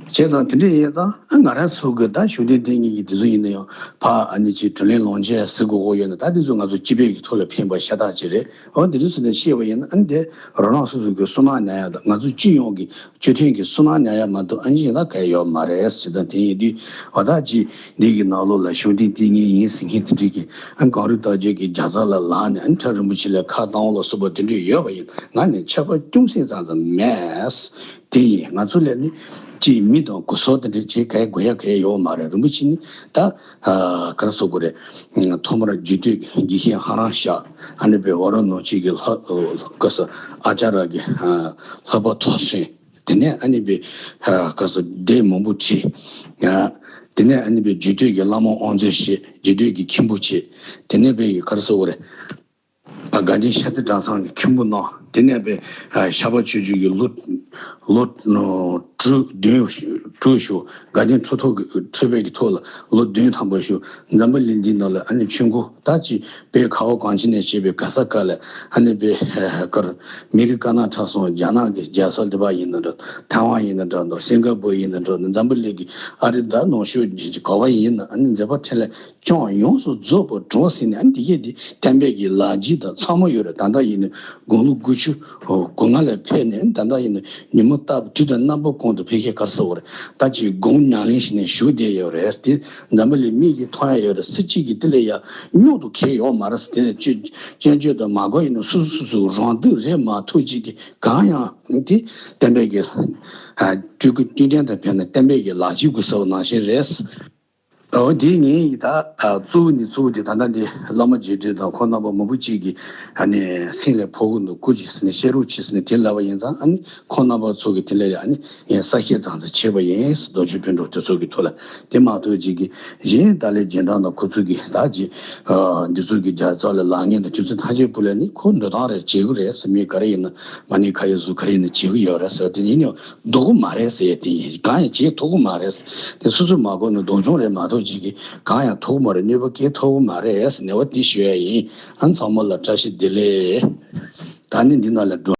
བྱས་ཙང་དེ་འདྲ་ཡིན་ཙང་། ཨ་ང་རང་ཚོ་གི་ད་གཞུང་འབྲེལ་བསྟེན་མཁན་གྱི་དེ་ཚོ་ཡིན་ན་ཡང་། ཕ་ཨ་ནི་ཅིག་དྲིན་ལན་ལོག་འཇལ་ཟེར་དགོས་ཀྱི་ཡོད་ན། ད་དེ་ཚོ་ང་ཚོ་སྤྱི་པའི་གི་ཐོག་ལ་ཕན་པ་ཤ་སྟག་ཅིག་རེད། འོ་དེ་འདྲ་སོང་ནས་བཤད་པ་ཡིན་ན། ཨ་ནི་དེ་རང་རང་སོ་སོ་གི་སུན་སྣང་ཉར་ཡ་དང་། ང་ཚོ་སྤྱི་ཡོངས་ཀྱི་སྤྱི་མཐུན་གྱི་སུན་སྣང་ཉར་ཡ་མ་གཏོགས་ཨ་ནི་ཡིན་ན་གལ་ཡོད་མ་རེད། བྱས་ཙང་དེ་ཡིན་དུས། འོ་ད་ཅིག་འདི་གི་ནང་ལོགས་ལ་གཞུང་འབྲེལ་བསྟེན་མཁན་ཡིན་ཟེར་མཁན་དེ་འདྲ་གིས། ཨ་གངས་རི་རྟ་རྒྱུག་གི་རྒྱལ་ས་ལ་ལངས་ནས། ཨ་ནི་ཁྲ་རིན་པོ་ཆེ་ལ་ཁ་བཏང་བ་ལ་སོགས་པ་དེ་འདྲ་ཡོད་པ་ཡིན་ན། ང་ནི་ཆད་པ་ཅུང་ཟད་ཙམ་ཙམ་མེད། དེ་ཡིན། ང་ཚོ་ལ་ནི་ཅིག་མི་དང་གོ་ས་དེ་འདྲ་ཅིག་ག་རེ་དགོས་ཡ་ག་རེ་ཡོད་མ་རེད། རིན་པོ་ཆེ་ནི་ད་ཨ་ག་རེ་ཟེར་དགོས་རེད། ཐོག་མར་རྒྱུད་སྟོད་དགེ་བཤེས་ཧ་རང་ཤག་ཨ་ནི་པའི་ཝ་ར་ཎ་ཤི་གི་ལྷ། ག་ས། ཨ་ཅཱརྱ་གི་ཨ་ལྷག་པ་ཐོག་སོན། དེ་ནས་ཨ་ནི་པའི་ཨ་ག་ས། སྡེ་མང་པོ་ཁྲིད། ཨ་དེ་ནས་ཨ་ནི་པའི་རྒྱུད་སྟོད་ཀྱི་བླ་མ་དབང་རྫོང་བྱས། རྒྱུད་སྟོད་ཀྱི་མཁན་པོ་བྱས། དེ་ནས་པའི་ག་རེ་ཟེར་དགོས་རེད། དགའ་ལྡན་ཤར་རྩེ་གྲྭ་ཚང་གི་མཁན་པོ་གནང་། དེ་ནས་པའི་ཨ་ཤར་པ་ཆོས་བརྒྱུད་ཀྱི་ལོ་ལོ་དྲུག་བདུན་དྲུག་བཞུགས། དགའ་ལྡན་ཁྲི་ཐོག་གི་ཁྲི་པའི་གི་ཐོག་ལ་ལོ་བདུན་ཐམ་པ་བཞུགས། འཛམ་བུ་གླིང་འདི་ནང་ལ་ཨ་ནི་ཆོས་འཁོར་ད་ཅིག་པའི་ཁ་བ་གངས་ཅན་ནས་བྱས་པའི་ག་ས་ག་ལ། ཨ་ནི་པའི་ཨ་གར་མི་རིགས་དཀར་ནག་ཁྲ་གསུམ། རྒྱ་ནག་གི་རྒྱལ་ས་འདི་པ་ཡིན་ན་འདྲ། ཐའེ་ཝན་ཡིན་ན་འདྲ་འདུག་སིང་ག་པུར་ཡིན་ན་འདྲ་འདུག་འཛམ་བུ་གླིང་གི་ཨ་རི་དང་ནུབ་ཕྱོགས་ག་བ་ཡིན་ན། ཨ་ནི་མཛད་པ་འཕྲིན་ལས་ཅུང་ཡོངས་སུ་རྫོགས་པར་གྲུབ་ཟིན་ནས། ཨ་ནི་དེ་གས་དེ་བསྟན་པའི་གི་ལག་རྗེས་དང་ཚང་མ་ཡོད་རེད། ད་ལྟ་ཡིན་ན་དགུང་ལོ་དགུ་བཅུ་གོ་ལྔ་ལ་ཕེབས་ནས། ད་ལྟ་ཡིན་ན་ཉིན་མོ་སྟབས་དུས་དང་རྣམ་པ་ཀུན་ཏུ་ཕ་གིར་ག་རེ་ཟེར་དགོས་རེད། ད་ཅིག་དགུང་ཉམས་ལེན་བྱས་ནས་བཞུགས་བསྡད་ཡོད་རེད། དེ་འཛམ་བུ་གླིང་མིག་གིས་མཐོང་ཡ་ཡོད་རེད། སུ་གཅིག་གིས་དེ་ལ་ཡ་རྙོག་དྲ་གང་ཡང་ཡོད་མ་རེད། དེ་ནས་སྐྱོན་སྐྱོན་བརྗོད་དང་མ་དགོས། ཡིན་ན་སོ་སོ་སོ་སོའི་རང་སྡུག་རེད་མ་གཏོགས། གཅིག་གིས་གང་ཡང་དེ་བསྟན་པའི་གི་ཨ་སྤྲུལ་སྐུ་བསྟན་པ་དང་བོད་ནས་བསྟན་པའི་གི་ལག་རྗེས་དགོས་ཟེར་བ་ནང་བཞིན་རེད། འོ་དེ་ངས་ད་ཨ་གཙོ་བོ་ནི་གཙོ་བོ་དེ་ད་ལྟ་འདི་བླ་མ་རྗེས་དྲན་དང་ཁོང་རྣམ་པ་མང་པོ་ཅིག་གིས་ཨ་ནི་སེམས་ལ་ཕོག་གི་འདུག་སྐུ་མཁྱེན་ཟེར་ནས་བཤད་རོགས་བྱེད་ཟེར་ནས་དེ་ལབ་པ་ཡིན་ཙང་། ཨ་ནི་ཁོང་རྣམ་པ་ཚོ་གིས་དེ་ལ་ཡ་ཨ་ནི་ངས་གསལ་བཤད་ཙམ་ཙམ་བྱས་པ་ཡིན། རྡོ་རྗེ་སྤུན་གྲོགས་དེ་ཚོ་གི་ཐོག་ལ། དེ་མ་གཏོགས་ཅིག་གིས་གཞན་ཏཱ་ལའི་རྗེས་འབྲང་དང་ཁོ་ཚོ་གིས་ད་ཅིག་ཨ་འདི་ཚོ་གི་རྒྱལ་ཚོགས་ལ་ལངས་མཁན་དང་དུས་ཚོད་ཐག་གཅོད་པོ་ལ་ནི་ཁོ་འགྲོ་སྟངས་རེ་བྱེད་དགོས་རེད་ཟེར། མི་ག་རེ་ཡིན་ན་མ་ཎི་ཁ་ཡ་གཟུགས་ག་རེ་ཡིན་ན་བྱེད་ཀྱི་ཡོད་རེད་ཟེར། དེ་ཡིན་ཡང་འདུག་གི་མ་རེད་ཟེར་ཡ་དེ་ཡིན། གང་ཡང་བྱེད་ཐུབ་ཀྱི་མ་རེད། དེ་སོ་སོས་མ་གོ་ན་སྡུག་སྦྱོང་རེད་མ་གཏོགས། ཅིག་གིས་གང་ཡང་ཐུབ་ཀྱི་མ་རེད། གནོད་པ་སྐྱེལ་ཐུབ་ཀྱི་མ་རེད་ཟེར་ནས་འོ་དེ་ཞུ་ཡ་ཡིན། ཨ་ཚང་མ་ལ་བཀྲ་ཤིས་བདེ་ལེགས། ད་ནི་འདི་ནང་ལ་འགྲོ།